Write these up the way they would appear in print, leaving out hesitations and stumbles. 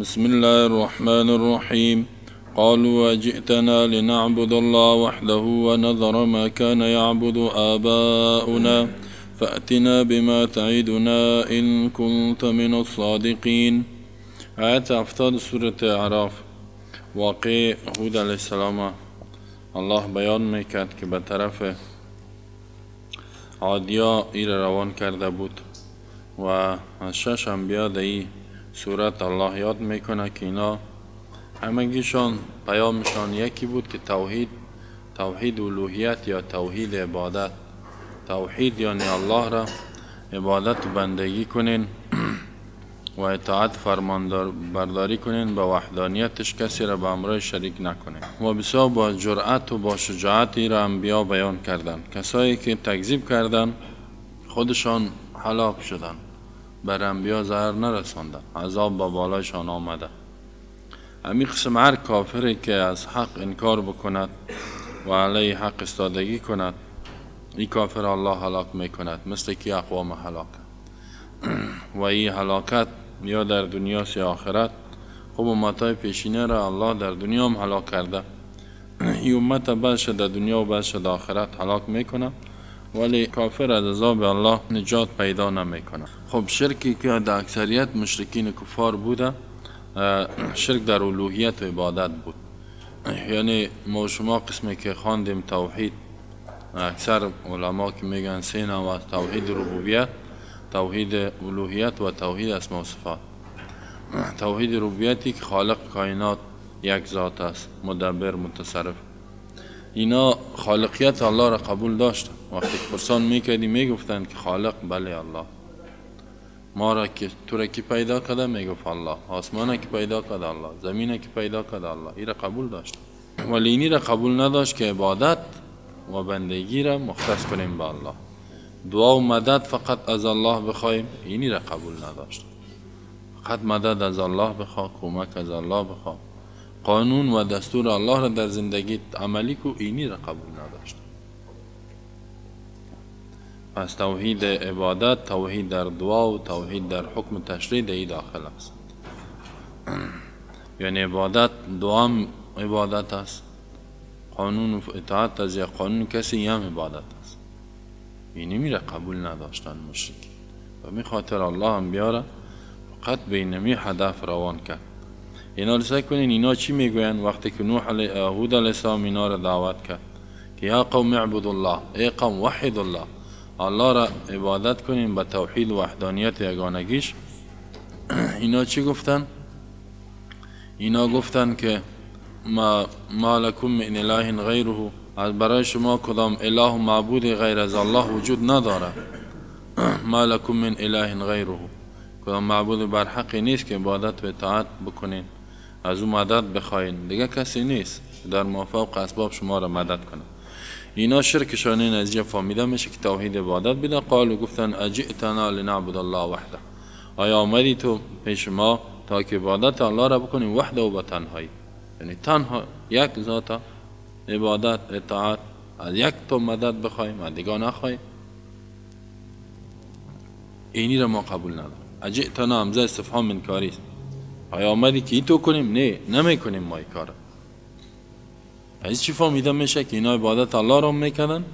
بسم الله الرحمن الرحیم. قالوا اجئتنا لنعبد الله وحده ونذر ما كان يعبد آباؤنا فأتنا بما تعدنا إن كنت من الصادقين. آیت 70 سورة اعراف. واقع هود علیه السلام الله بیان میکرد که به طرف عادیا ایر روان کرده بود و از شش انبیا در این صورت الله یاد میکنه که اینا همگیشان پیامشان یکی بود که توحید، توحید الوهیت یا توحید عبادت. توحید یعنی الله را عبادت و بندگی کنین و اطاعت فرمان برداری کنین، به وحدانیتش کسی را به امرای شریک نکنین. و بسیار با جرأت و با شجاعت را انبیا بیان کردند. کسایی که تکذیب کردند خودشان هلاک شدند، بر انبیا ضرر نرساندند، عذاب با بالایشان آمده. همین قسم هر کافری که از حق انکار بکند و علیه حق استادگی کند، این کافر الله هلاک میکند، مثل که اقوام هلاک. و این هلاکت یا در دنیا یا آخرت. خب امتای پیشینه را الله در دنیا هم هلاک کرده، این امت بعضش در دنیا و بعضش در آخرت هلاک میکنه، ولی کافر از عذاب الله نجات پیدا نمیکنه. خب شرکی که در اکثریت مشرکین کفار بوده، شرک در الوهیت و عبادت بود. یعنی ما شما قسمی که خواندیم توحید، اکثر علما که میگن سه نوع: توحید ربوبیت، توحید الوهیت و توحید اسماء و صفات. توحید ربوبیتی که خالق کائنات یک ذات است، مدبر، متصرف. اینا خالقیت الله را قبول داشتن. وقتی پرسان میکردی میگفتند که خالق بله الله، ما را که تو را کی پیدا کرده؟ میگفت الله. آسمان کی پیدا کرده؟ الله. زمین کی پیدا کرده؟ الله. این را قبول داشت، ولی اینی را قبول نداشت که عبادت و بندگی را مختص کنیم به الله، دعا و مدد فقط از الله بخوایم، اینی را قبول نداشت. فقط مدد از الله بخوا، کمک از الله بخوا، قانون و دستور الله را در زندگی عملی کو، اینی را قبول نداشت. پس توحید عبادت، توحید در دعا و توحید در حکم تشریع در ای داخل است. یعنی عبادت، دعا عبادت است، قانون و اطاعت از یک قانون کسی هم عبادت است. اینی میره قبول نداشتن مشرکین و می خاطر الله هم بیاره فقط به اینمی هدف روان کرد. اینا رو سعی کنین اینا چی میگوین وقتی که نوح هود علیه السلام اینا را دعوت کرد که یا قوم اعبدوا الله، ای قوم وحد الله، الله را عبادت کنین به توحید و وحدانیت یگانگیش. اینا چی گفتن؟ اینا گفتن که ما لکم من اله غیره، از برای شما کدام اله و معبود غیر از الله وجود نداره. ما لکم من اله غیره، کدام معبود برحقی نیست که عبادت و اطاعت بکنین، از او مدد بخواین، دیگه کسی نیست در مافوق اسباب شما را مدد کنه. اینا شرکشان این از اینجا فهمیده میشه که توحید عبادت بوده. قالو گفتن اجئتنا لنعبد الله وحده، آیا آمدی تو پیش ما تا که عبادت الله را بکنیم وحده و به تنهایی، یعنی تنها یک ذات عبادت اطاعت، از یک تو مدد بخوایم از دیگه نخواهیم، اینی را ما قبول نداریم. اجئتنا همزه استفهام انکاری است، آیا آمدی که این تو کنیم؟ نه، نمیکنیم ما این کار. از چی فهمیده میشه که اینا عبادت الله را میکردن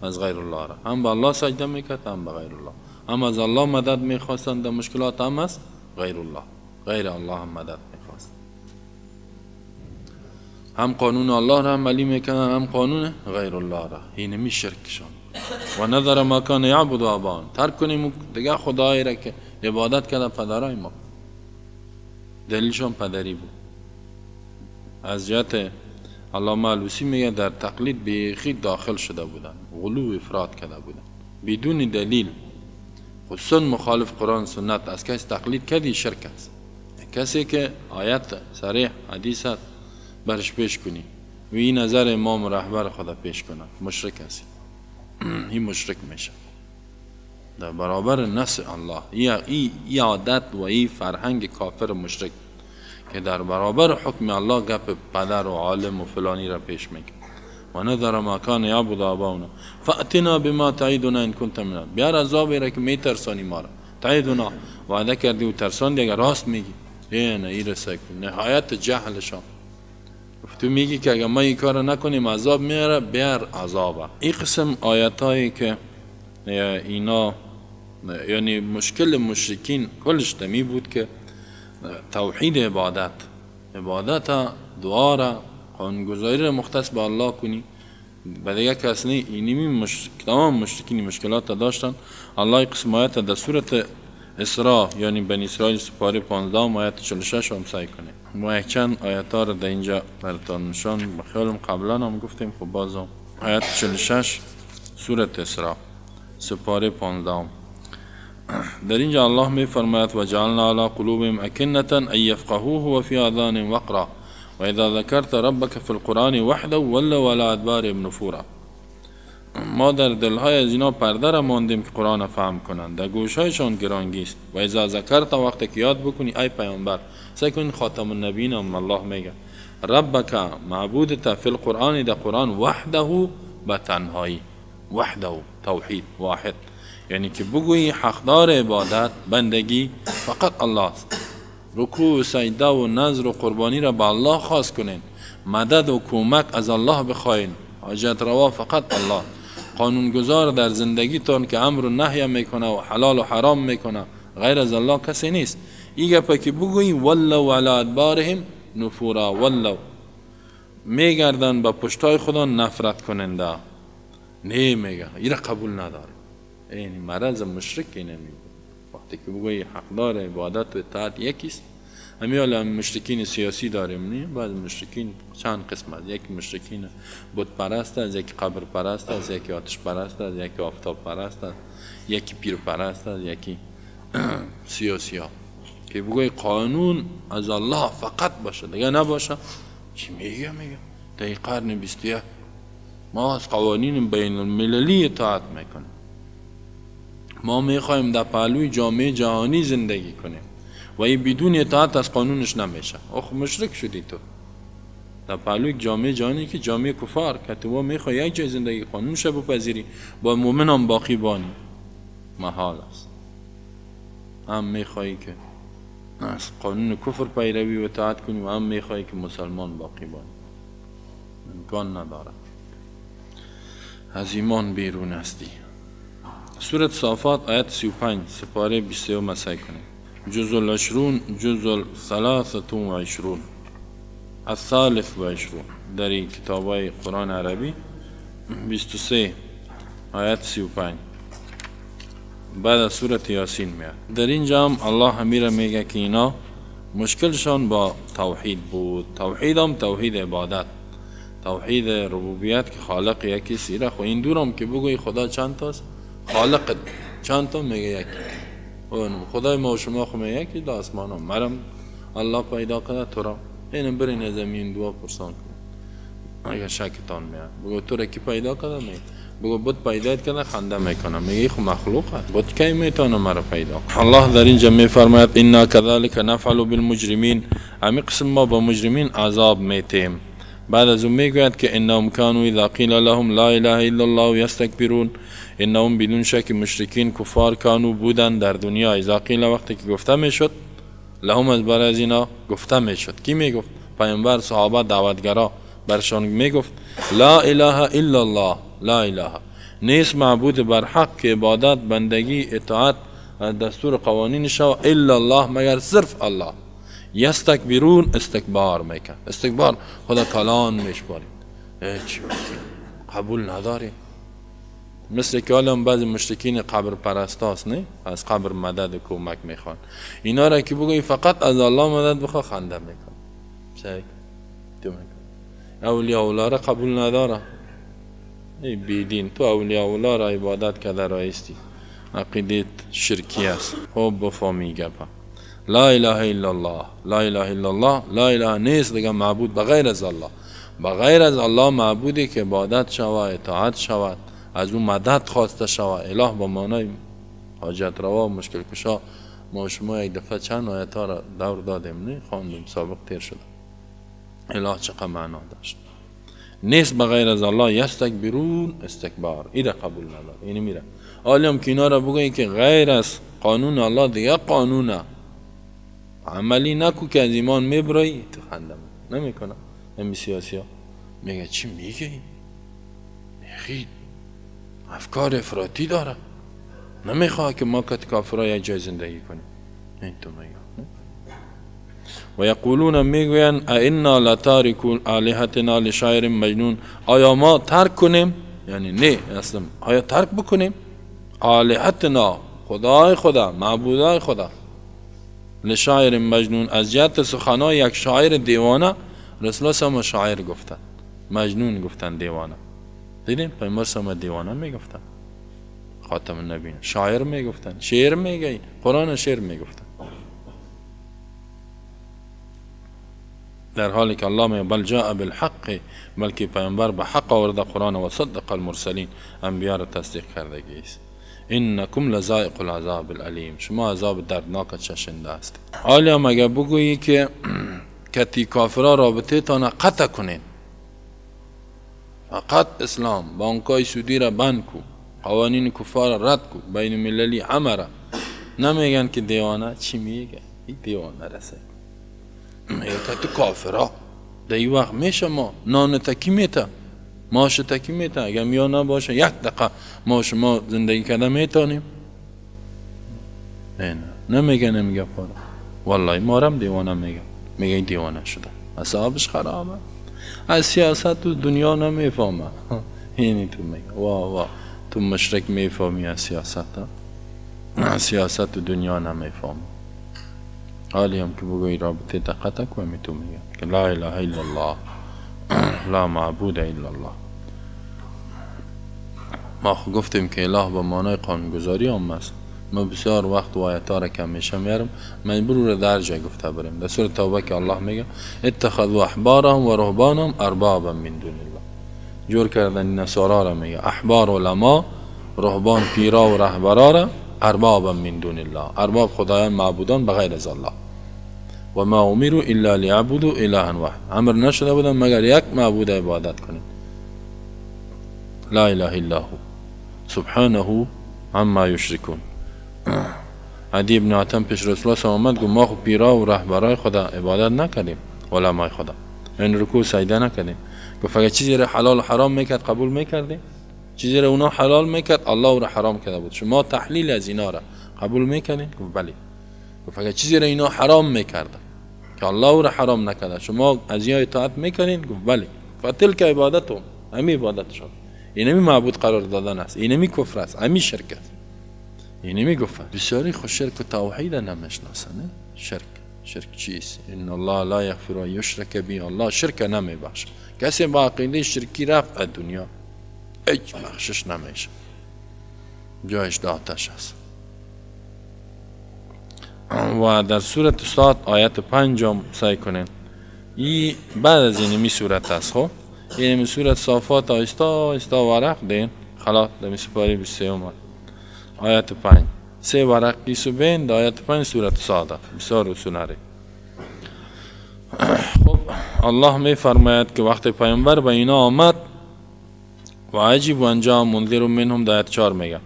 از غیر الله را، هم به الله سجده میکرد هم به غیر الله، هم از الله مدد میخواستند در مشکلات، هم از غیر الله، غیر الله هم مدد میخواست، هم قانون الله را عملی میکردن هم قانون غیر الله را. اینمی شرکشان. و نذر ما کان یعبد آبان، ترک کنیم دیگه خدایی را که عبادت کرده پدرای ما، دلیلشان پدری بود. از جهت علامه علوسی میگه در تقلید بیخی داخل شده بودن، غلو افراد کرده بودن بدون دلیل، خصوصا مخالف قرآن سنت. از کسی تقلید کردی شرک است. کسی که آیت صریح حدیث برش پیش کنی و این نظر امام و رهبر خدا پیش کنه، مشرک است. این مشرک میشه در برابر نص الله. این عادت و این فرهنگ کافر مشرک که در برابر حکم الله گپ پدر و عالم و فلانی را پیش میکنه. و نذر ما کان یعبد آباؤنا فأتنا بما تعدنا ان كنت من، بیار عذابی را که میترسانی ما را، تعدنا وعده کردی و ترساندی، اگر راست میگی نه این کن نهایت جهلشان. تو میگی که اگر ما این کار نکنیم عذاب میاره، بیار عذابه. این قسم آیت هایی که اینا یعنی مشکل مشرکین کلش دمی بود که توحید عبادت، عبادت دعا را قانونگذاری را مختص به الله کنی و دیگه کس نی. اینمی تمام مشرکین مشکلات داشتن. الله قسم آیت در سورت اسراء یعنی بنی اسرائیل سپاره 15 آیت 46 هم سعی کنه. ما یک چند آیت ها را در اینجا براتان نشان بخیالم قبلا هم گفتیم، خب بازم آیت 46 سورت اسراء سپاره 15 در اینجا الله می فرماید و جعلنا علی قلوبهم اکنة ان یفقهوه و فی آذانهم وقرا و اذا ذکرت ربک فی القرآن وحده ولوا علی ادبارهم نفورا. ما در دلهای از اینا پرده را ماندیم که قرآن فهم کنند، در گوشهایشان گرانگیست. و اذا ذکرت وقتی که یاد بکنی ای پیامبر، سعی کن خاتم النبیین هم الله میگه ربک معبودت فی القرآن در قرآن وحده به تنهایی، وحده توحید واحد، یعنی که بگویی حقدار عبادت بندگی فقط الله است. رکوع و سجده و نذر و قربانی را به الله خاص کنین، مدد و کمک از الله بخواین، حاجت روا فقط الله. قانونگذار در زندگیتان که امر و نهی میکنه و حلال و حرام میکنه غیر از الله کسی نیست. این گپه که بگویی ولو علی ادبارهم نفورا، ولو میگردن به پشتای خدا نفرت کننده، نه میگه این را قبول نداره. این مرض مشرک اینه میگه وقتی که بگویی حقدار عبادت و اطاعت یکیست. همین حالا مشرکین سیاسی داریم، نه بعض مشرکین چند قسم است، یکی مشرکین بت پرست است، یکی قبر پرست است، یکی آتش پرست است، یکی آفتاب پرست است، یکی پیر پرست است، یکی سیاسی ها که بگوی قانون از الله فقط باشه دیگه نباشه. چی میگه؟ میگه در قرن 21 ما از قوانین بین المللی اطاعت میکنیم، ما میخوایم در پهلوی جامعه جهانی زندگی کنیم و این بدون اطاعت از قانونش نمیشه. آخ مشرک شدی تو در پهلوی جامعه جهانی که جامعه کفار که تو میخوای یک جای زندگی قانونش بپذیری با مؤمن هم باقی بانی، محال است. هم میخوایی که از قانون کفر پیروی و اطاعت کنی و هم میخوایی که مسلمان باقی بانی، امکان نداره، از ایمان بیرون هستی. سورة صافات آیت 35 سپاره 23 مسای کنیم. جزء العشرون جزء الثلاثة و عشرون الثالث و عشرون در این کتابای قرآن عربی 23 آیت 35 بعد از سورة یاسین میاد. در اینجا هم الله همیره میگه که اینا مشکلشان با توحید بود. توحید هم توحید عبادت، توحید ربوبیت که خالق یکی سیره. خو این دورم که بگوی خدا چند تاست، خالق چند تا میگه یکی. خدای ما و شما خو میگه یکی در آسمان هم مرم الله پیدا کرده تو را. اینم برین از زمین دعا پرسان کن اگر شکتان میاد، بگو تو را کی پیدا کرده؟ میگه بگو بت پیدا کرده، خنده میکنه میگه خو مخلوق است، بت کی میتونه مرا پیدا کنه؟ الله در اینجا میفرماید انا كذلك نفعل بالمجرمین، همین قسم ما با مجرمین عذاب میتیم. بعد از اون میگوید که انهم كانوا اذا قیل لهم لا اله الا الله یستکبرون، انهم بدون شک مشرکین کفار کانو بودن در دنیا. اذا قیل وقتی که گفته میشد، لهم از برای از اینا گفته میشد. کی میگفت؟ پیامبر، صحابه، دعوتگرا برشان میگفت لا اله الا الله، لا اله نیست معبود بر حق که عبادت بندگی اطاعت دستور قوانین شو الا الله مگر صرف الله. یستکبرون استکبار میکن، استکبار خدا کلان میشپارید، چی قبول نداری. مثل که حالا بعضی مشرکین قبر پرست هاست، نه از قبر مدد و کمک میخوان، اینا را که بگویی فقط از الله مدد بخواه خنده میکن، اولیاء الله را قبول نداره. ای بیدین تو اولیاء الله را عبادت کرده رایستی، عقیده شرکی است. خب بفهمی گپا لا اله الا الله، لا اله الا الله، لا اله نیست دیگه معبود بغیر از الله، بغیر از الله معبودی که عبادت شود، اطاعت شود، از او مدد خواسته شود. اله با معنای حاجت روا و مشکل کشا. ما شما یک دفعه چند آیت ها را دور دادیم، نه خواندیم، سابق تیر شده. اله چقدر معنا داشت. نیست بغیر از الله یستکبرون استکبار، این را قبول نداره، اینو میره. حالی هم که اینا را بگویی که غیر از قانون الله دیگه قانونه، عملی نکو که از ایمان میبرایی تو خنده نمیکنه. همین سیاسی ها میگه چی میگه؟ میخید افکار افراطی داره، نمیخواه که ما کت کافرها یک جای زندگی کنیم. این تو میگه. و یقولون میگوین ائنا لتارکو آلهتنا لشاعر مجنون. آیا ما ترک کنیم؟ یعنی نه اصلا، آیا ترک بکنیم آلهتنا، خدای خدا، معبودای خدا، لشاعر مجنون، از جهت سخنای یک شاعر دیوانه. رسول الله صلی شاعر گفتن، مجنون گفتن، دیوانه. دیدیم پیامبر صلی دیوانه میگفتن، خاتم النبیین شاعر میگفتن، شعر میگه، قرآن شعر میگفتن. در حالی که الله میگه بل جاء بالحق، بلکه پیامبر به حق آورده قرآن و صدق المرسلین، انبیا را تصدیق کردگی است. انکم لذائق العذاب الالیم، شما عذاب دردناک چشنده است. حالا مگه بگویی که کتی کافرا رابطه تان قطع کنین، فقط اسلام، بانکای سودی را بند کو، قوانین کفار را رد کو، بین المللی همه را، نمیگن که دیوانه چی میگه، این دیوانه رسه میگه تو کافرا در این وقت میشه ما نان تکی میته، ماش تکی میته، اگر میا نباشه یک دقیقه ما شما زندگی کرده میتونیم؟ نه نمیگه، نمیگه پارا والله مارم دیوانه میگه، میگه این دیوانه شده، اعصابش خرابه، از سیاست تو دنیا نمیفهمه. اینی تو میگه وا وا تو مشرک میفهمی از سیاست، از سیاست تو دنیا نمیفهمی. حالی هم که بگوی رابطه دقت کو، می تو میگه که لا اله الا الله، لا معبود الا الله. ما خو گفتیم که اله به معنای قانونگذاری هم است. ما بسیار وقت و آیت ها را که همیشه میارم مجبور رو در جای گفته بریم. در سوره توبه که الله میگه اتخذوا احبارهم و رهبانهم اربابا من دون الله، جور کردن نصارا را میگه احبار علما، رهبان پیرا و رهبرا را، اربابا من دون الله، ارباب خدایان معبودان بغیر از الله. و ما امروا الا لیعبدوا الها واحد، امر نشده بودن مگر یک معبود عبادت کنید. لا اله الا هو سبحانه عما یشرکون. عدی ابن حاتم پیش رسول الله آمد گفت ما خو پیرا و رهبرای خدا عبادت نکردیم، علمای خدا، این رکوع سجده نکردیم. گفت اگه چیزی را حلال و حرام میکرد قبول میکردیم؟ چیزی را اونا حلال میکرد الله را حرام کرده بود، شما تحلیل از اینا را قبول میکردین؟ گفت بله. گفت اگه چیزی را اینا حرام میکرد که الله را حرام نکرده، شما از اینا اطاعت میکنین؟ گفت بله. فتلک عبادتهم، همین عبادتشون، اینمی معبود قرار دادن است، اینمی کفر است، همین شرک است. اینمی گفت بسیاری خود شرک و توحید نمیشناسن. شرک، شرک چیست؟ ان الله لا یغفر ان یشرک به، الله شرک نمیبخشه. کسی با عقیده شرکی رفت از دنیا هیچ بخشش نمیشه، جایش در آتش است. و در سورة صاد آیت 5 سعی کنین، این بعد از اینمی سورت است. خب اینمی سورت صافات آیستا آیستا ورق دین خلاص در سپاره 23 آیت 5 سه ورق کیسو بین در آیت 5 سورت صاد بسیار اصول. خب الله می فرماید که وقت پیامبر به اینا آمد و عجیب و انجام منذر منهم، در آیت 4 میگه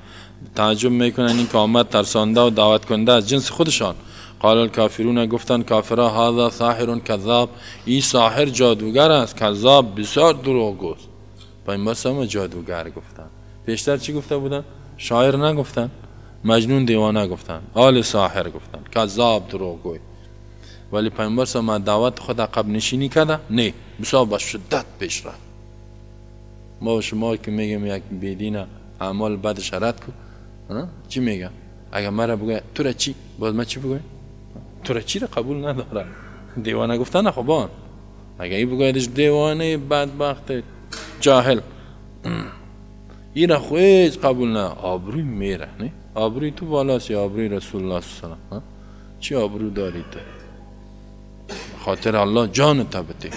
تعجب میکنن این که آمد ترسانده و دعوت کننده از جنس خودشان. قال الکافرون، گفتن کافرها هذا ساحر کذاب، این ساحر جادوگر است، کذاب بسیار دروغگوست. پیامبر سما جادوگر گفتن. پیشتر چی گفته بودن؟ شاعر نگفتن، مجنون دیوانه گفتن، آل ساحر گفتن، کذاب دروغگوی. ولی پیامبر سما دعوت خود عقب نشینی کرده؟ نه، بسیار با شدت پیش رفت. ما و شما که میگیم یک بیدین اعمال بدش رد کن، چی میگه؟ اگر مرا بگه تو را چی؟ باز من چی بگویم؟ تو را چی را قبول نداره. دیوانه گفتن خوبان. اگر ای بگویدش دیوانه بدبخت جاهل، این را خو هیچ قبول نه، آبروی میره. نه آبروی تو بالاست یا آبروی رسول الله صلی الله علیه و آله؟ چی آبرو داری تو؟ خاطر الله جان تا بده،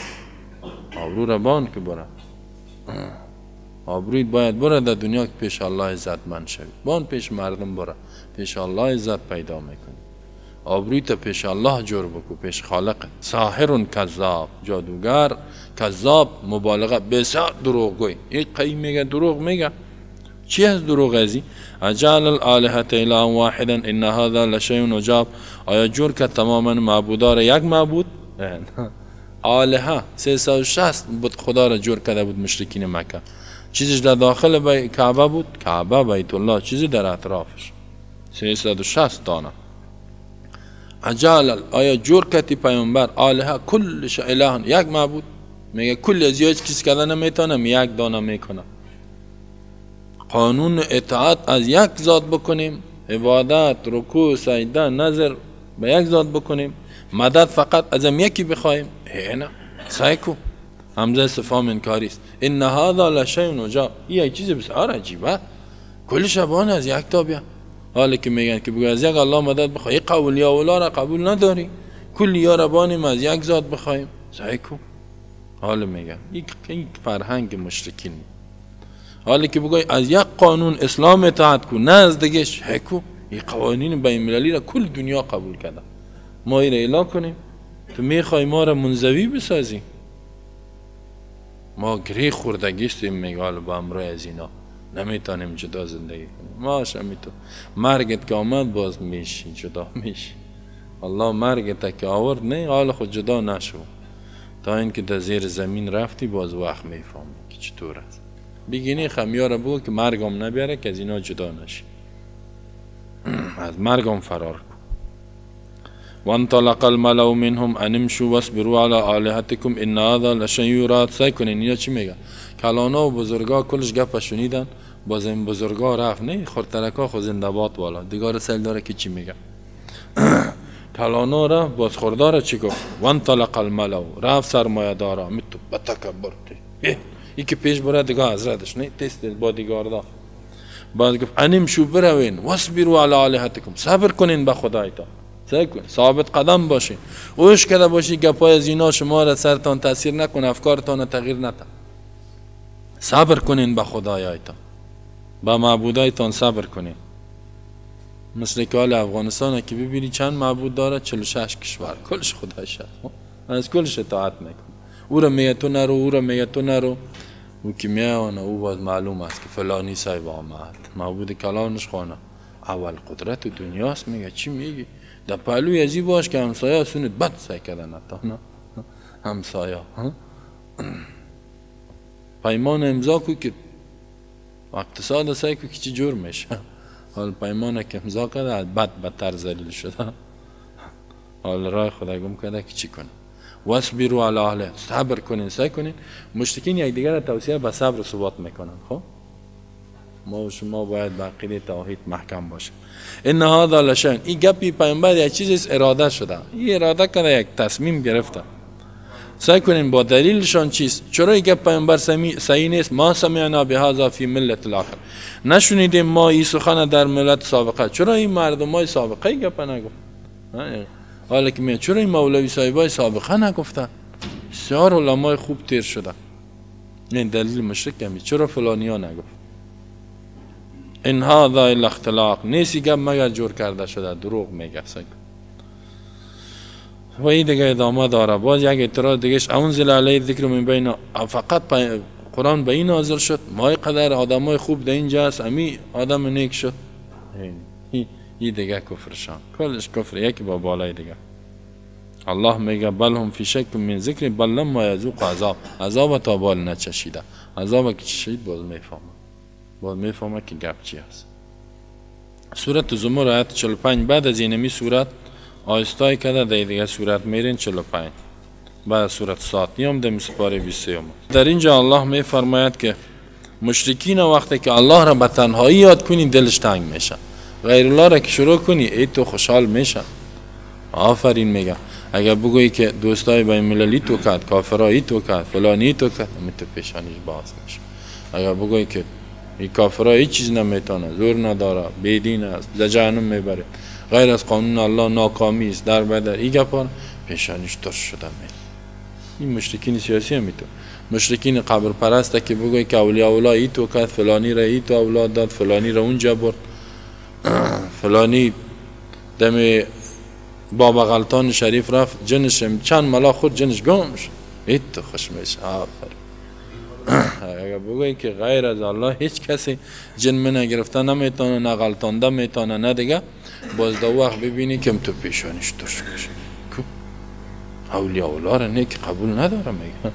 آبرو را بان که بره، آبرویت باید بره در دنیا که پیش الله عزتمند شوی، بان پیش مردم بره، پیش الله عزت پیدا میکنی. آبروی تا پیش الله جور بکو، پیش خالق. ساحر کذاب، جادوگر، کذاب مبالغه، بسیار دروغگوی. یک قیم میگه دروغ میگه، چی از دروغ ازی؟ اجعل الالهة اله واحدا ان هذا لشیء عجاب. آیا جور که تماما معبودا یک معبود؟ آلهه 360 بود خدا را جور کرده بود مشرکین مکه. چیزش در داخل کعبه بود، کعبه بیت الله، چیزی در اطرافش 360 دانه. اجعل، آیا جور کتی پیامبر آلهه کلش اله یک معبود؟ میگه کل از یک چیز کردن نمیتونم، یک دانه میکنم. قانون اطاعت از یک ذات بکنیم، عبادت، رکوع، سجده، نظر به یک ذات بکنیم، مدد فقط ازم یکی بخوایم. نه سعی کو همزه استفهام انکاری است. ان هذا لشیء عجاب، این یک چیز بسیار عجیبه، کل شبانه از یک تا بیا. حالا که میگن که بگو از یک الله مدد بخوای، قول یا ولا را قبول نداری، کل یا ربانیم از یک ذات بخوایم. سعی کو حالا میگن این فرهنگ مشرکین. حالا که بگوی از یک قانون اسلام اطاعت کو نه از دیگهش، هکو این قوانین بین المللی را کل دنیا قبول کرده، ما این را اعلان کنیم. تو میخوای ما را منزوی بسازی، ما گری خوردگیستیم. میگه حالا با امرای از اینا نمیتونیم جدا زندگی کنیم. ماش تو مرگت که آمد باز میشی جدا میشی. الله مرگت که آورد نه حالا خود جدا نشو، تا اینکه در زیر زمین رفتی باز وقت میفهمی که چطور است. بگینی خمیاره بگو که مرگم نبیاره که از اینا جدا نشی، از مرگم فرار کن. وانطلق الملأ منهم ان امشوا واصبروا على آلهتكم ان هذا لشیء یراد. سعی کنین اینا چی میگه؟ کلانا و بزرگا کلش گپ شنیدن، باز این بزرگا رفت نه خردترکا خو زنده باد بالا دیگار سیل داره که چی میگه. کلانا رفت باز خردارا چی گفت؟ وانطلق الملأ، رفت سرمایه دارا میتو با تکبر یکی پیش بره دیگه حضرتش نه تست با دیگاردا. بعد گفت انمشوا بروین واصبروا علی آلهتکم، صبر کنین به خدایتان، ثابت قدم باشین، اوش کرده باشی گپای از اینا شما را سرتان تاثیر نکنه، افکارتان تغییر نده. صبر کنین به خدایتان، به معبودایتان صبر کنین. مثل که حال افغانستان که ببینی چند معبود داره، 46 کشور، کلش خدایش از کلش اطاعت میکنه. او را میگه تو نرو، او را میگه تو نرو، او که میانه او باز معلوم است که فلانی صاحب آمد، معبود کلانش خانه اول قدرت دنیاست. میگه چی میگی؟ در پهلوی ازی باش که همسایه سونت بد سعی کردن نه همسایه پیمان امضا کو که اقتصاد سعی کو که چی جور میشه. حال پیمان که امضا کرده بد بدتر ذلیل شده، حال رای خدا گم کرده که چی کنه. واصبروا علی اهله، صبر کنین، سعی کنین. مشرکین یکدیگر را توصیه به صبر و ثبات میکنن. خب ما و شما باید به عقیده توحید محکم باشیم. ان هذا لشیء، این گپی پیامبر یک چیز اراده شده، این اراده کرده، یک تصمیم گرفته. سعی کنین با دلیلشان چیست. چرا این گپ پیامبر صحیح نیست؟ ما سمعنا بهذا فی ملت الاخر، نشنیدیم ما این سخن در ملت سابقه. چرا این مردمای سابقه این گپ نگفت؟ حالا که می چرا این مولوی صاحبای سابقه نگفتن؟ بسیار علمای خوب تیر شده. این دلیل مشرک همی چرا فلانی ها نگفت؟ ان هذا الا اختلاق، نیستی گپ مگر جور کرده شده، دروغ میگه. و این دیگه ادامه داره. باز یک اعتراض دیگهش، انزل علیه ذکر من بین، فقط قرآن به این نازل شد، ما قدر آدمای خوب در اینجا هست، امی آدم نیک شد. این دیگه کفرشان، کلش کفر، یکی با بالای دیگه. الله میگه بل هم فی شک من ذکر بل لما یذوق عذاب، عذاب تا بال نچشیده، عذاب که چشید باز میفهمه، باز میفهمه که گپ چی هست. سورت زمر آیت 45، بعد از اینمی سورت آیستای کرده در دیگه سورت میرین 45، بعد سورت سات نیام در سپاره 23. در اینجا الله میفرماید که مشرکین وقتی که الله را به تنهایی یاد کنی دلش تنگ میشه، غیر الله را که شروع کنی ای تو خوشحال میشه، آفرین میگه. اگر بگویی که دوستای بین المللی تو کرد، کافرایی تو کرد، فلانی تو کرد، می تو پیشانیش باز میشه. اگر بگویی که این کافرایی هیچ چیز نمیتونه، زور نداره، بیدین است، در جهنم میبره، غیر از قانون الله ناکامی است، در بدر، این گپا پیشانیش ترش شده میره. این مشرکین سیاسی هم میتونه. مشرکین قبر پرست که بگویی که اولیاء الله ای تو کرد، فلانی را ای تو اولاد داد، فلانی را اونجا برد، فلانی دم بابا غلطان شریف رفت، جنش چند ملا خود جنش گم شد، ایت تو خوش میشه. آفرین. اگر بگویی که غیر از الله هیچ کسی جن من گرفته نمیتونه، نه غلطانده میتونه، نه دیگه، باز دو وقت ببینی که تو پیشانیش ترش میشه. اولیاء الله را نه که قبول نداره، میگه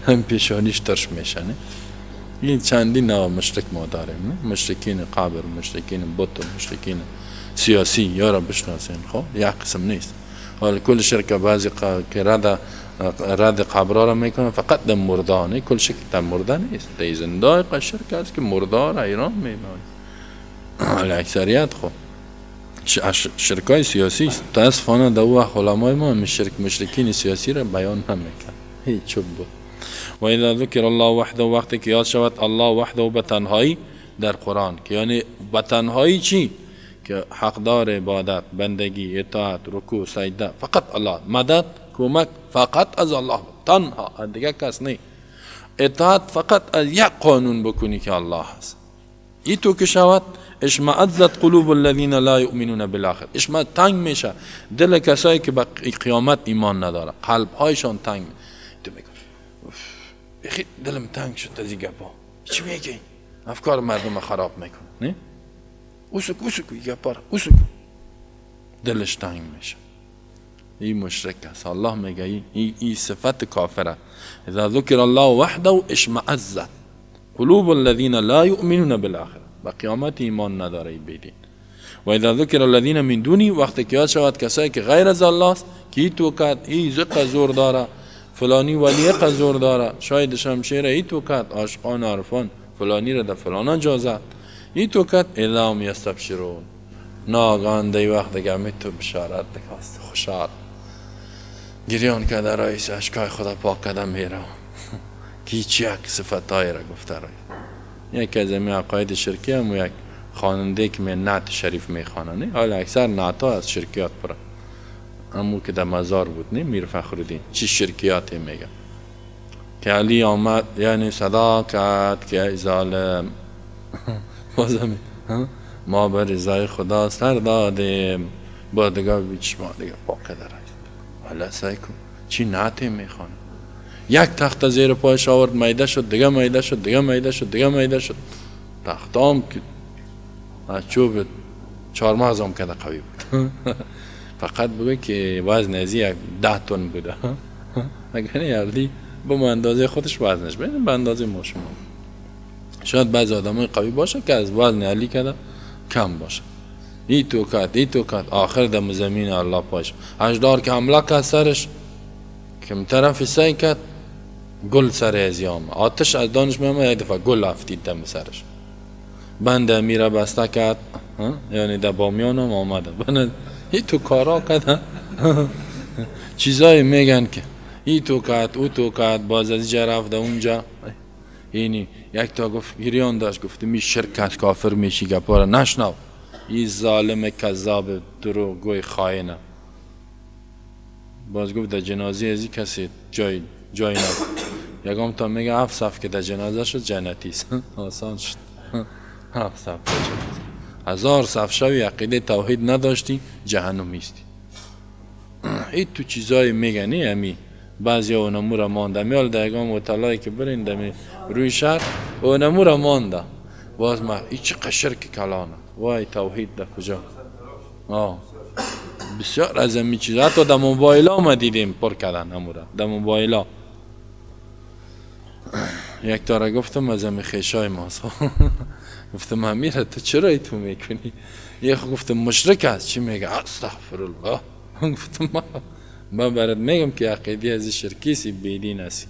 هم پیشانیش ترش میشه. این چندین نوع مشرک ما داریم، نه؟ مشرکین قبر، مشرکین بت، مشرکین سیاسی، یا را بشناسین. خب یک قسم نیست. حالا کل شرک بعضی که رد قبرها را میکنه فقط در مرده، نه کل شرک در مرده نیست، در زنده شرک است که مرده را ایران میمانه. حالا اکثریت خب شرکای سیاسی است. متاسفانه در وقت علمای ما شرک مشرکین سیاسی را بیان نمیکرد، هیچ چوب بود. و اذا ذکر الله وحده، وقتی که یاد شود الله وحده به تنهایی در قرآن، که یعنی به تنهایی چی؟ که حقدار عبادت، بندگی، اطاعت، رکوع، سجده فقط الله، مدد، کمک فقط از الله، تنها، دیگه کس نی. اطاعت فقط از یک قانون بکنی که الله هست. ای تو که شود اشمعزت قلوب الذین لا یؤمنون بالآخر، اشمع تنگ میشه دل کسایی که به قیامت ایمان نداره، قلب هایشان تنگ. تو میگی دلم تنگ شد از این گپا، چی میگی؟ افکار مردم خراب میکنه، نه؟ اوسک اوسک گپا اوسک، دلش تنگ میشه. این مشرک است. الله میگه این صفت کافره. اذا ذکر الله وحده اشمعزت قلوب الذین لا یؤمنون بالآخره، به قیامت ایمان نداره بیدین. و اذا ذکر الذین من دونی، وقتی که یاد شود کسایی که غیر از الله است، که تو کد ای زق زور داره، فلانی ولی زور داره، شاید شمشیر ای تو کد عاشقان عارفان فلانی را در فلان جا زد، ای تو کد الا هم یستبشرون. ناگهان دی وقت دیگه می تو بشارت دیگه خوشحال گریان کرده رئیس، اشکای خدا پاک کرده میره که هیچ یک صفتهای را گفته رئیس. یکی از این عقاید شرکی هم یک خواننده که می نعت شریف میخوانه، نه؟ حالا اکثر نعت ها از شرکیات پره، امو که در مزار بود، نه؟ میر فخرالدین چی شرکیاتی میگه که علی آمد یعنی صدا کرد که ای ظالم بازم ما به رضای خدا سر دادیم، با دیگه چشما دیگه پاک در. حالا سعی کن چی نعتی میخوانه. یک تخت زیر پایش آورد، میده شد، دیگه میده شد، دیگه میده شد، دیگه میده شد. تختام که از چوب چهارمغز هم که قوی بود. فقط بگو که وزن از یک 10 تن بوده. اگر نه به اندازه خودش وزنش بین به اندازه ما شما. شاید بعضی آدمای قوی باشه که از وزن علی کده کم باشه. ای تو کد، ای تو کد، آخر دم زمین الله پاش. اجدار که حمله کرد سرش، کم طرف سعی کرد گل سر از یام، آتش از دانش میامد، یک دفعه گل افتید دم سرش. بند امیره بسته کرد، یعنی در بامیان هم آمده. بند ای تو کارا کرد، چیزایی میگن که ای تو کرد، او تو کرد، باز از اینجا رفت اونجا. اینی یک تا گفت گریان داشت، گفت می شرکت کافر میشی گپارا نشنو، این ظالم کذاب دروغگوی خائنه. باز گفت در جنازه از این کسی جای نبود. یکم تا میگه 7 صف که در جنازه شد جنتی است. آسان شد. 7 صف در جنازه. 1000 صف شوی عقیده توحید نداشتی جهنم ایستی. این تو چیزای میگنی امی بعضی اونمو را مانده میال در یگام هتلایی که برین دمی روی شهر اونمو را مانده. باز ما این چه شرک کلانه، وای توحید در کجا؟ بسیار از این چیزا حتی در موبایل ها ما دیدیم پر کردن امورا در موبایل ها. یک تاره گفتم از این خیشای ماست. گفتم امیره تو چرا تو میکنی؟ یه گفتم مشرک است. چی میگه؟ استغفر الله. گفتم من برات میگم که عقیده از شرکی سی بیدین هستی،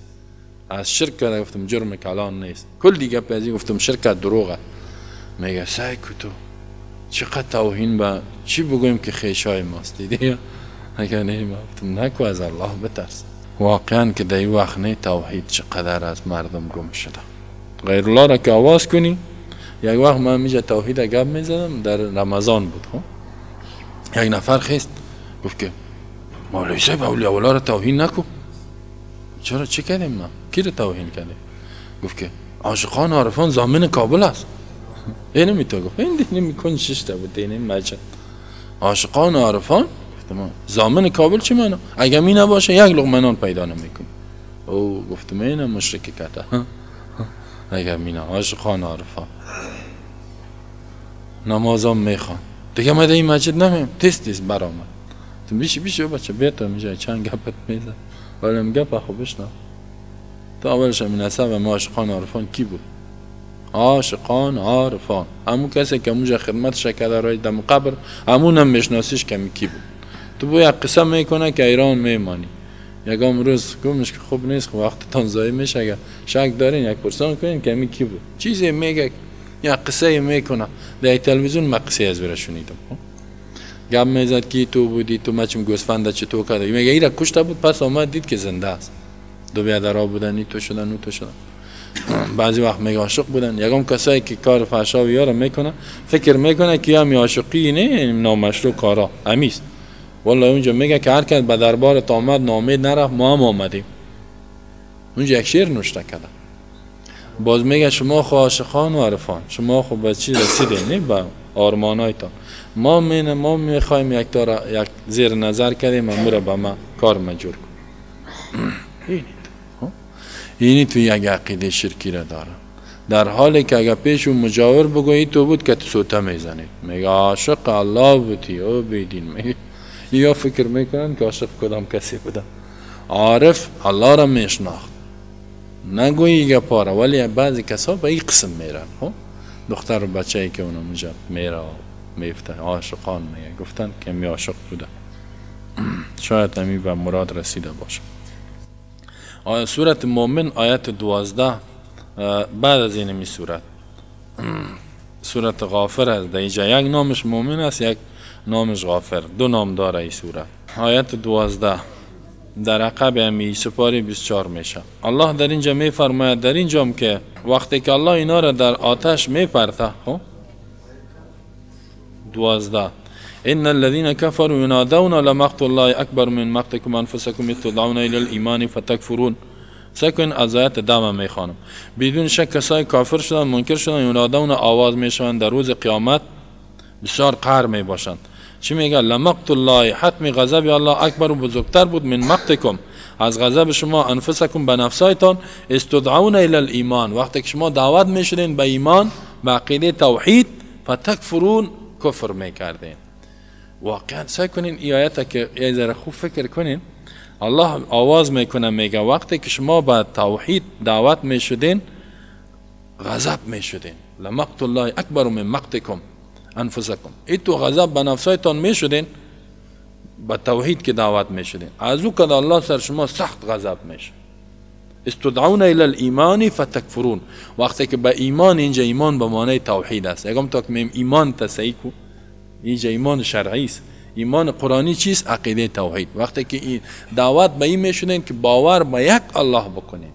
از شرک کرده. گفتم جرم کلان نیست کل دیگه پیزی. گفتم شرک دروغه. میگه سعی کو تو چقدر توهین به چی بگویم که خیشای ماست دیدی؟ اگر نه گفتم نکو از الله بترس. واقعا که در این وقت نه توحید چقدر از مردم گم شده. غیر الله را که آواز کنی. یک وقت من میجا توحید گپ میزدم در رمضان بود. خب یک نفر خیست گفت که مولوی صاحب اولیاء الله را توهین نکو. چرا چی کردیم ما؟ کی را توهین کردیم؟ گفت که عاشقان عارفان ضامن کابل است. اینو می تو گفت این دینی میکن شش تا بود دینی مجد. عاشقان عارفان گفتم ضامن کابل چی معنا؟ اگه می نباشه یک لقمه نان پیدا نمیکنی. او گفتم اینم مشرک کرده. اگر مینا عاشقان عارفان نمازم میخوان دیگه ما در این مسجد نمیم تیز تیز برآمد تو بیشی بیشی بچه بیا تا میجای چند گپت میزن ولی گپ خو بشنو تو اولش همین نسب ما عاشقان عارفان کی بود؟ عاشقان عارفان همون کسی که اونجا خدمتش کرده رای دم قبر همون هم میشناسیش که کی بود. تو بو یک قصه میکنه که ایران میمانی یکم روز گمش که خوب نیست، خب وقتتان ضایع میشه، اگر شک دارین یک پرسان کنین که می کی بود. چیزی میگه یک قصه میکنه در تلویزیون، من قصه از ورا شنیدم. گپ میزد که تو بودی، تو مچم گوسفند چطور کرده، میگه ایرا کشته بود، پس آمد دید که زنده است. دو بیادرها بودن، ای تو شدن او تو شدن. بعضی وقت میگه عاشق بودن. یکم کسایی که کار فحشا و یارا میکنه فکر میکنه که یا می عاشقی نه نامشروع کارا امیست. والله اونجا میگه که هر کس به دربار آمد نامید نرفت، ما هم آمدیم. اونجا یک شعر نوشته کرده. باز میگه شما خو عاشقان و عرفان، شما خو به چی رسیدین، نه به آرمانایتان. ما میخوایم یک داره یک زیر نظر کردیم، امور به ما کار مجور کن. اینی تو یک عقیده شرکی را داره، در حالی که اگر پیش اون مجاور بگویی تو بود که تو سوته میزنید، میگه عاشق الله بودی او بیدین. میگه یا فکر میکنن که عاشق کدام کسی بودن. عارف الله را میشناخت، نگویی گپاره، ولی بعضی کسا به این قسم میرن. دختر و بچه ای که اونم اونجا میره و میفته عاشقان، میگه گفتن که می عاشق بوده. شاید همی به مراد رسیده باشه. سورت مومن آیت 12 بعد از اینمی سورت، سورت غافر است. در اینجا یک نامش مومن است، یک نامش غافر، دو نام داره این سورت. آیت 12 در عقب همی سپاره 24 میشه. الله در اینجا میفرماید، در اینجام که وقتی که الله اینا را در آتش میپرته، 12 ان الذين كفروا ينادون لمقت الله اكبر من مقتكم انفسكم اذ تدعون الى الايمان فتكفرون. سکن از آیت دم میخوانم. بدون شک کسای کافر شدن، منکر شدن، ینادون آواز میشوند در روز قیامت، بسیار قهر میباشند. چی میگه؟ لمقت الله، حتم غضب الله اکبر و بزرگتر بود، من مقتکم، از غضب شما، انفسکم، به نفسایتان، استدعون الی الایمان، وقتی که شما دعوت میشدین به ایمان، به عقیده توحید، فتکفرون، کفر میکردین. واقعا سعی کنین این آیت که یه ذره خوب فکر کنین. الله آواز میکنه، میگه وقتی که شما به توحید دعوت میشدین غضب میشدین، لمقت الله اکبر من مقتکم انفسکم، ای تو غضب به نفسایتان میشدین، به توحید که دعوت میشدین، از او که الله سر شما سخت غضب میشه. استدعون الی الایمان فتکفرون، وقتی که به ایمان، اینجا ایمان به معنی توحید است. یکم تا که ایمان تصحیح کو، اینجا ایمان شرعی است. ایمان قرآنی چیست؟ عقیده توحید. وقتی که این دعوت به این میشدین که باور به یک الله بکنین،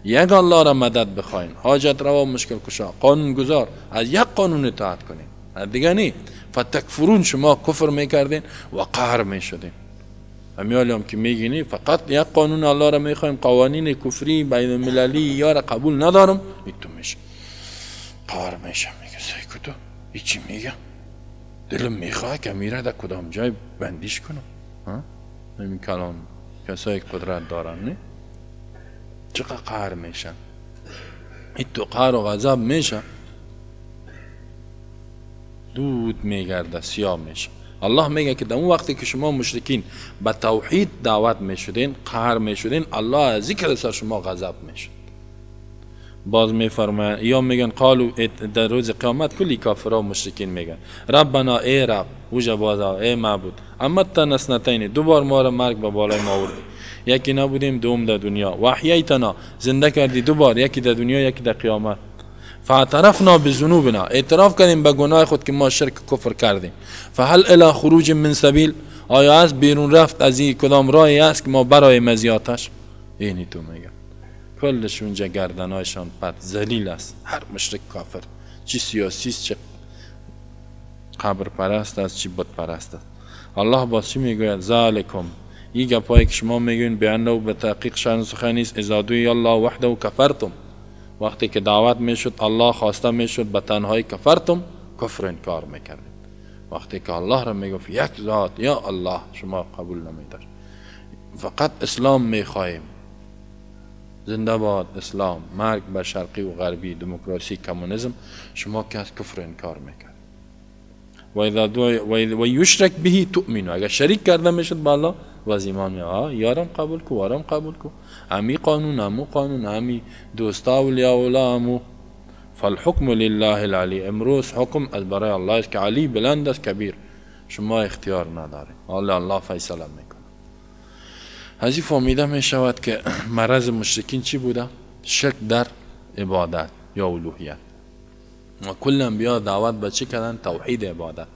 یک الله را مدد بخواین، حاجت روا، مشکل کشا، قانون گذار، از یک قانون اطاعت کنین، دیگه نی. فتکفرون، شما کفر میکردین و قهر میشدین. همیالی هم که میگینی فقط یک قانون الله را میخوایم، قوانین کفری بین المللی یا را قبول ندارم، ایتو میشه قهر میشه. میگه سیکو تو هیچی میگه، دلم میخواه که میره در کدام جای بندیش کنم. همین کلام کسایی که قدرت دارن نه، چقدر قهر میشن، این تو قهر و غضب میشه، دود میگرده، سیاه میشه. الله میگه که در اون وقتی که شما مشرکین به توحید دعوت میشدین، قهر میشدین، الله از ذکر سر شما غضب میشد. باز میفرماید یا میگن قالو در روز قیامت کلی کافرها و مشرکین میگن ربنا ای رب، اوجا باز ای معبود، امتنا اثنتین، دو بار ما را مرگ به بالای ما آوردی، یکی نبودیم دوم در دنیا، و احییتنا، زنده کردی دو بار، یکی در دنیا یکی در قیامت، فاعترفنا بذنوبنا، اعتراف کردیم به گناه خود که ما شرک کفر کردیم، فهل الی خروج من سبیل، آیا از بیرون رفت از این کدام راهی است که ما برای مزیاتش؟ اینی تو میگه کلش اونجا گردنایشان پد ذلیل است. هر مشرک کافر، چی سیاسی است، چه قبر پرست است، چی بت پرست است. الله باز چی میگوید؟ ذالکم، این گپایی که شما میگوین بانه به تحقیق شأن سخن نیست، اذا دعی الله وحده کفرتم، وقتی که دعوت میشد الله خواسته میشد به تنهایی، کفرتم، کفر انکار میکردید. وقتی که الله را میگفت یک ذات یا الله، شما قبول نمیداشت، فقط اسلام میخواهیم، زنده باد اسلام، مرگ بر شرقی و غربی، دموکراسی، کمونیسم، شما که از کفر انکار میکرد. و یشرک به تؤمنو، اگر شریک کرده میشد با الله و از ایمان می یارم قبول کو، وارم قبول کو، امی قانون، امو قانون، امی دوستا اولیاء اولا امو. فالحکم لله العلی، امروز حکم از برای الله است که علی بلند است، کبیر، شما اختیار ندارید، الله الله فیصله میکنه. از این فهمیده می شود که مرض مشرکین چی بوده؟ شرک در عبادت یا الوهیت. و کل انبیا دعوت به چی کردن؟ توحید عبادت.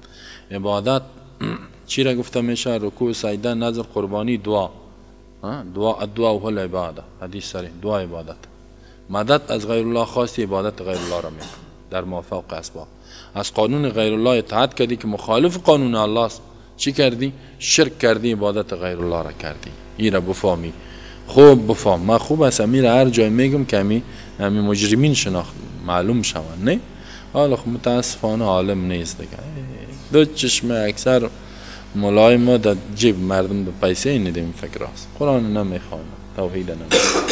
عبادت چی را گفته میشه؟ رکوع، سجده، نذر، قربانی، دعا. دعا، الدعا هو العباده، حدیث صریح، دعا عبادت. مدد از غیر الله خواستی، عبادت غیر الله را میکنی در مافوق اسباب. از قانون غیر الله اطاعت کردی که مخالف قانون الله است، چی کردی؟ شرک کردی، عبادت غیر الله را کردی. این را بفهمی، خوب بفهم. من خوب است امیر هر جای میگم که امی مجرمین شناخت معلوم شوند، نه؟ حالا خب متاسفانه عالم نیست دیگه. دو چشم اکثر مولای ما در جیب مردم به پیسه ندیم فکر است. قرآن نمیخوانه، توحید نمیخوانه،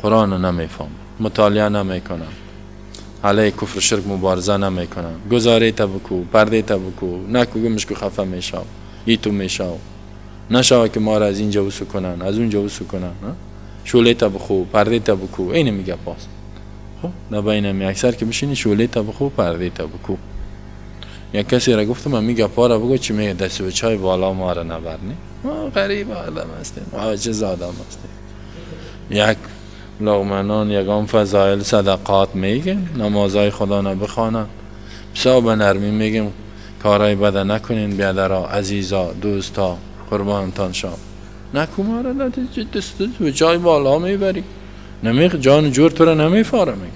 قرآن نمیفهم، مطالعه نمیکنه، علیه کفر شرک مبارزه نمیکنه، گزاره تا بکو، پرده تا بکو، نکو گمش کو خفه میشم، ای تو میشم، نشوه که ما را از اینجا وسو کنن، از اونجا وسو کنن، شوله تا بخو، پرده تا بکو، اینه میگه پاس. خب نباید می اکثر که بشینی شوله تا بخو، پرده تا بکو. یک کسی را گفتم من میگه پارا بگو چی میگه دست و چای بالا ما را نبر، نه ما غریب آدم هستیم، عاجز آدم هستیم. یک لغمنان یگان فضایل صدقات میگیم، نمازهای خدا نبخوانن، بسا به نرمی میگیم کارهای بد نکنین، بیادرا، عزیزا، دوستا، قربانتان شام. نکو ما را دست و جای بالا میبری، نمی جان جور تو را نمیفاره میگه.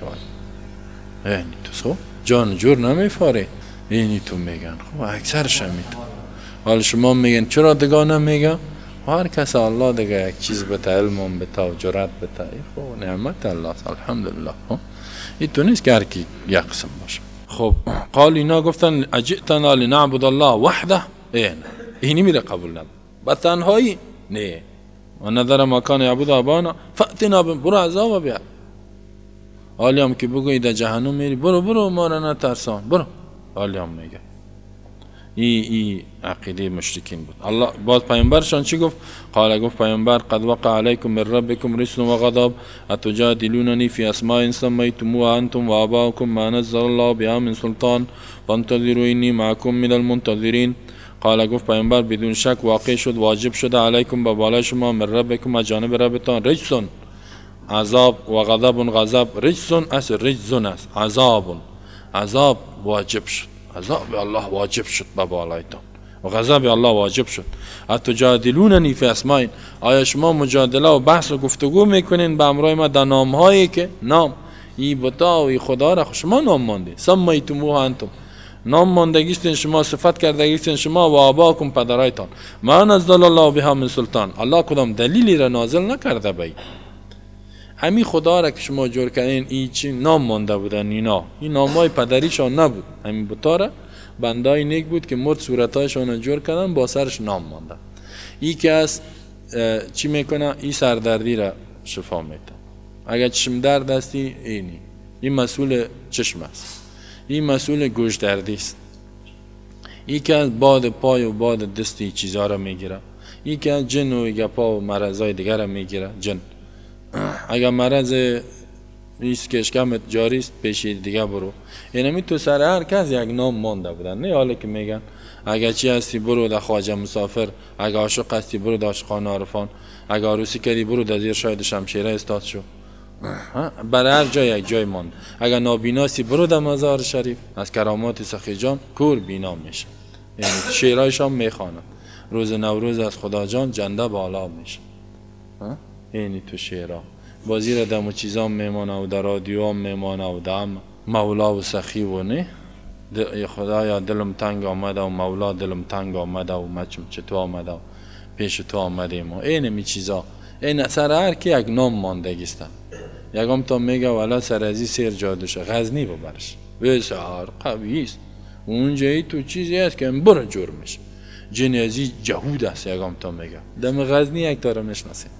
یعنی تو سو جان جور نمیفاره، اینی تو میگن. خب اکثرش همیتو. حالا شما میگن چرا دیگه نمیگن؟ هر کس الله دیگه یک چیز بده، علم بده و جرأت بده، خب نعمت الله است، الحمدلله. این تو نیست که هر کی یک قسم باشه. خب قال اینا گفتن اجئتنا لنعبد الله وحده، نه اینی میره قبول نداره به تنهایی، نه و نظر ما کان یعبد آبانا فأتنا، برو عذاب بیا. حالی هم که بگویی در جهنم میری، برو برو ما را نترسان، برو. حالی هم میگه ای عقیده مشرکین بود. الله باز پیامبرشان چی گفت؟ قال گفت پیامبر قد وقع علیکم من ربکم رجس و غضب اتجادلوننی فی اسماء سمیتموها انتم وآباؤکم ما نزل الله بها من سلطان فانتظروا انی معکم من المنتظرین. قال گفت پیامبر بدون شک واقع شد، واجب شده علیکم به بالای شما من ربکم از جانب ربتان رجس عذاب و غضب غضب، رجس است، رجز است، عذاب عذاب واجب شد، عذاب الله واجب شد به بالایتان و غضب الله واجب شد. اتجادلوننی فی اسماء، آیا شما مجادله و بحث و گفتگو میکنین به امرای ما در نامهایی که نام ای بتا و ای خدا را شما نام مانده، سمیتموها انتم، نام ماندگیستین شما، صفت کردگیستین شما و آباکم پدرایتان، ما نزل الله بها من سلطان، الله کدام دلیلی را نازل نکرده بی. امی خدا را که شما جور کردین این چی نام مانده بودن اینا، این نامای پدریشان نبود، همین بتا را بندای نیک بود که مرد صورتایشان جور کردن با سرش نام مانده. ای که از چی میکنه؟ این سردردی را شفا میده. اگر چشم درد هستی اینی، این مسئول چشم است، این مسئول گوش دردی است. ای که از باد پای و باد دستی چیزا را میگیره، ای که از جن و گپا و مرضای دیگر را میگیره. جن اگر مرض نیست که اشکمت جاری است پیش دیگه برو. یعنی تو سر هر کس یک نام مانده بودن، نه حالا که میگن اگر چی هستی برو در خواجه مسافر، اگر عاشق هستی برو در عاشقان عارفان، اگر عروسی کردی برو در زیر شاید شمشیره استاد شو. برای هر جای یک جای ماند. اگر نابیناسی برو در مزار شریف، از کرامات سخی جان کور بینا میشه. یعنی شعرهایش هم میخوانند. روز نوروز از خدا جان جنده بالا میشه. یعنی تو شعرها بازی را دم و چیزام میمانه و در رادیو هم میمانه و دم مولا و سخی و نه خدایا دلم تنگ آمده و مولا دلم تنگ آمده و مچم چطور آمده و پیش تو آمدیم و این می چیزا. این سر هر کی یک نام ماندگیستن. یکم تا میگه والا سر ازی سیر جادوشه غزنی ببرش بسیار قوی است اونجایی تو چیزی است که برو جور میشه. جن ازی جهود است. یکم تا میگه دم غزنی یک تاره میشناسیم.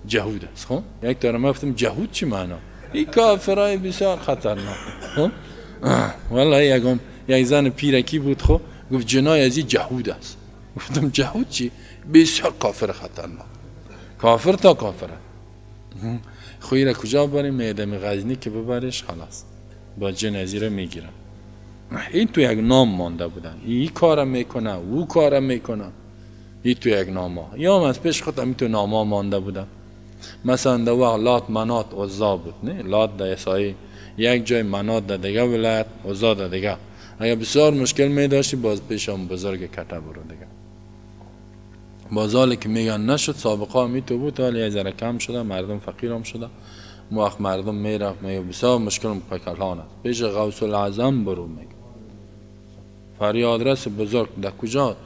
جهود است. خب یک تا ما گفتم جهود چی معنا؟ این کافرای بسیار خطرناک. خب والله یکم یک زن پیرکی بود، خب گفت جنای از جهود است. گفتم جهود چی؟ بسیار کافر خطرناک، کافر تا کافره. خوی را کجا بریم؟ میدم غزنی که ببرش خلاص با جن از را میگیرم. این تو یک نام مانده بودن، این کارم میکنه او کارم میکنه، این تو یک نام ها. یا هم از پیش خود هم تو نام ها مانده بودن. مثلا در وقت لات منات عزا بود، نه لات در عیسایی یک جای، منات در دیگه ولایت، عزا در دیگه. اگر بسیار مشکل می داشتی باز پیشم بزرگ کته برو دیگه. باز که میگن نشد، سابقه هم تو بود، حالا یه ذره کم شده، مردم فقیر هم شده. موقع مردم میرفت میگه بسیار مشکل پکلان است، پیش غوث الاعظم برو. میگه فریاد رس بزرگ در کجا؟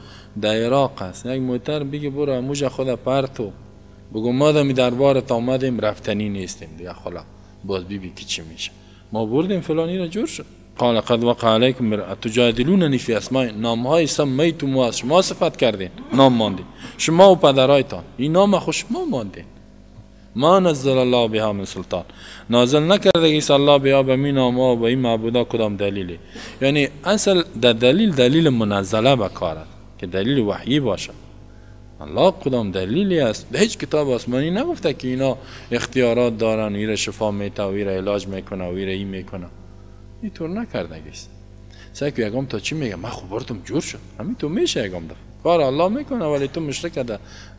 در عراق است. یک موتر بگه برو اموجا خود پرتو بگو ما دمی دربارت آمدیم رفتنی نیستیم دیگه، خلا باز بی بی که چی میشه. ما بردیم فلانی را جور شد. قال قد وقع علیکم تجادلوننی فی اسماء، نامهای سمیتم و از شما صفت کردین، نام ماندین شما و پدرایتان، این نام خوش ما ماندین. ما نزل الله بها من سلطان، نازل نکرده ایس الله بها به می نامها و به این معبودا کدام دلیلی. یعنی اصل در دلیل، دلیل منزله بکارد که دلیل وحیی باشه. الله کدام دلیلی است؟ هیچ کتاب آسمانی نگفته که اینا اختیارات دارن، ایره شفا میته و ایره علاج میکنه و ایره این میکنه. اینطور نکرده گیست. سعی که یکم تا چی میگه من خب بردم جور شد، همین تو میشه یکم دفعه کار الله میکنه، ولی تو مشرک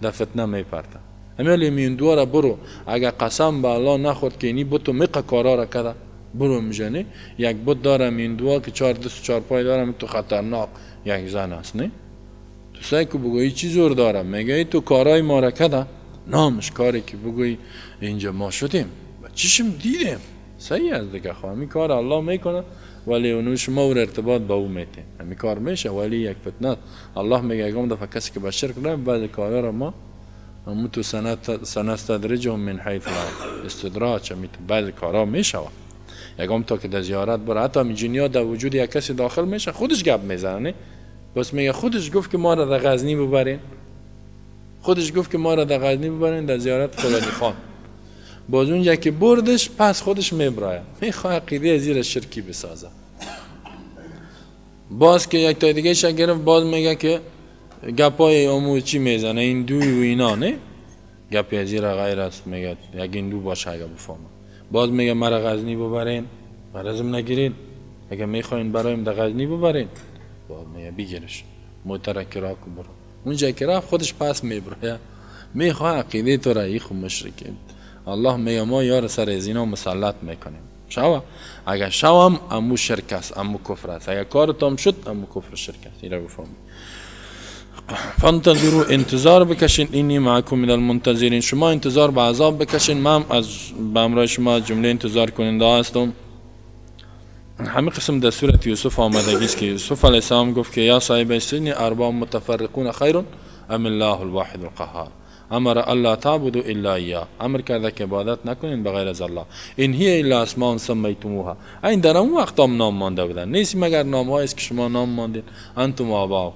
در فتنه میپرده. همین میون دواره برو، اگر قسم به الله نخورد که اینی بتو میقه کارا را کرده برو میجنه. یک بت داره میون دوا که چهار دست و چهار پای داره، تو خطرناک یک زن است، نه تو سعی که بگویی چی زور داره، میگه تو کارای ما را کرده، نامش کاری که بگویی اینجا ما شدیم و چشم دیدیم صحیح است دیگه. خب همین کار الله میکنه، ولی اونو شما ور ارتباط با او میتین، همین کار میشه، ولی یک فتنه. الله میگه یکم دفعه کسی که به شرک رفت بعضی کارا را ما همون تو سنستدرجهم من حیث لا استدراج، همین تو بعضی کارا میشه. یکم تا که در زیارت بره، حتی همین جنیا در وجود یک کسی داخل میشه، خودش گپ میزنه، بس میگه خودش گفت که ما را در غزنی ببرین، خودش گفت که ما را در غزنی ببرین در زیارت فلانی خان. باز اونجا که بردش پس خودش میبرایه، میخواه عقیده زیر شرکی بسازه. باز که یک تا دیگه گرفت، باز میگه که گپای امو چی میزنه این دوی و اینا، نه گپی زیر غیر است، میگه یک هندو باشه اگه بفهمه. باز میگه مرا غزنی ببرین، مرزم نگیرین، اگه میخواین برایم در غزنی ببرین. باز میگه بگیرش موتر کرا کو برو. اونجا که رفت خودش پس میبره، میخواه عقیده تو را ای خو مشرکه. الله میگه ما یار سر از اینا مسلط میکنیم. شوا اگر شوام امو شرک است، امو کفر است، اگر کارتام شد امو کفر شرک است. اینا بفهمید. فانتظروا، انتظار بکشین، اینی معکم من المنتظرین، شما انتظار به عذاب بکشین، من از به همراه شما از جمله انتظار کننده هستم. همین قسم در سورت یوسف آمدگی است که یوسف علیه السلام گفت که یا صاحب السجن ارباب متفرقون خیر ام الله الواحد القهار، امر الله تعبدوا الا ایاه، امر کرده که عبادت نکنین بغیر از الله. این هی الا اسماء سمیتموها، این در اون وقت هم نام مانده بودن، نیست مگر نام هایی است که شما نام ماندین، انتم آباؤکم.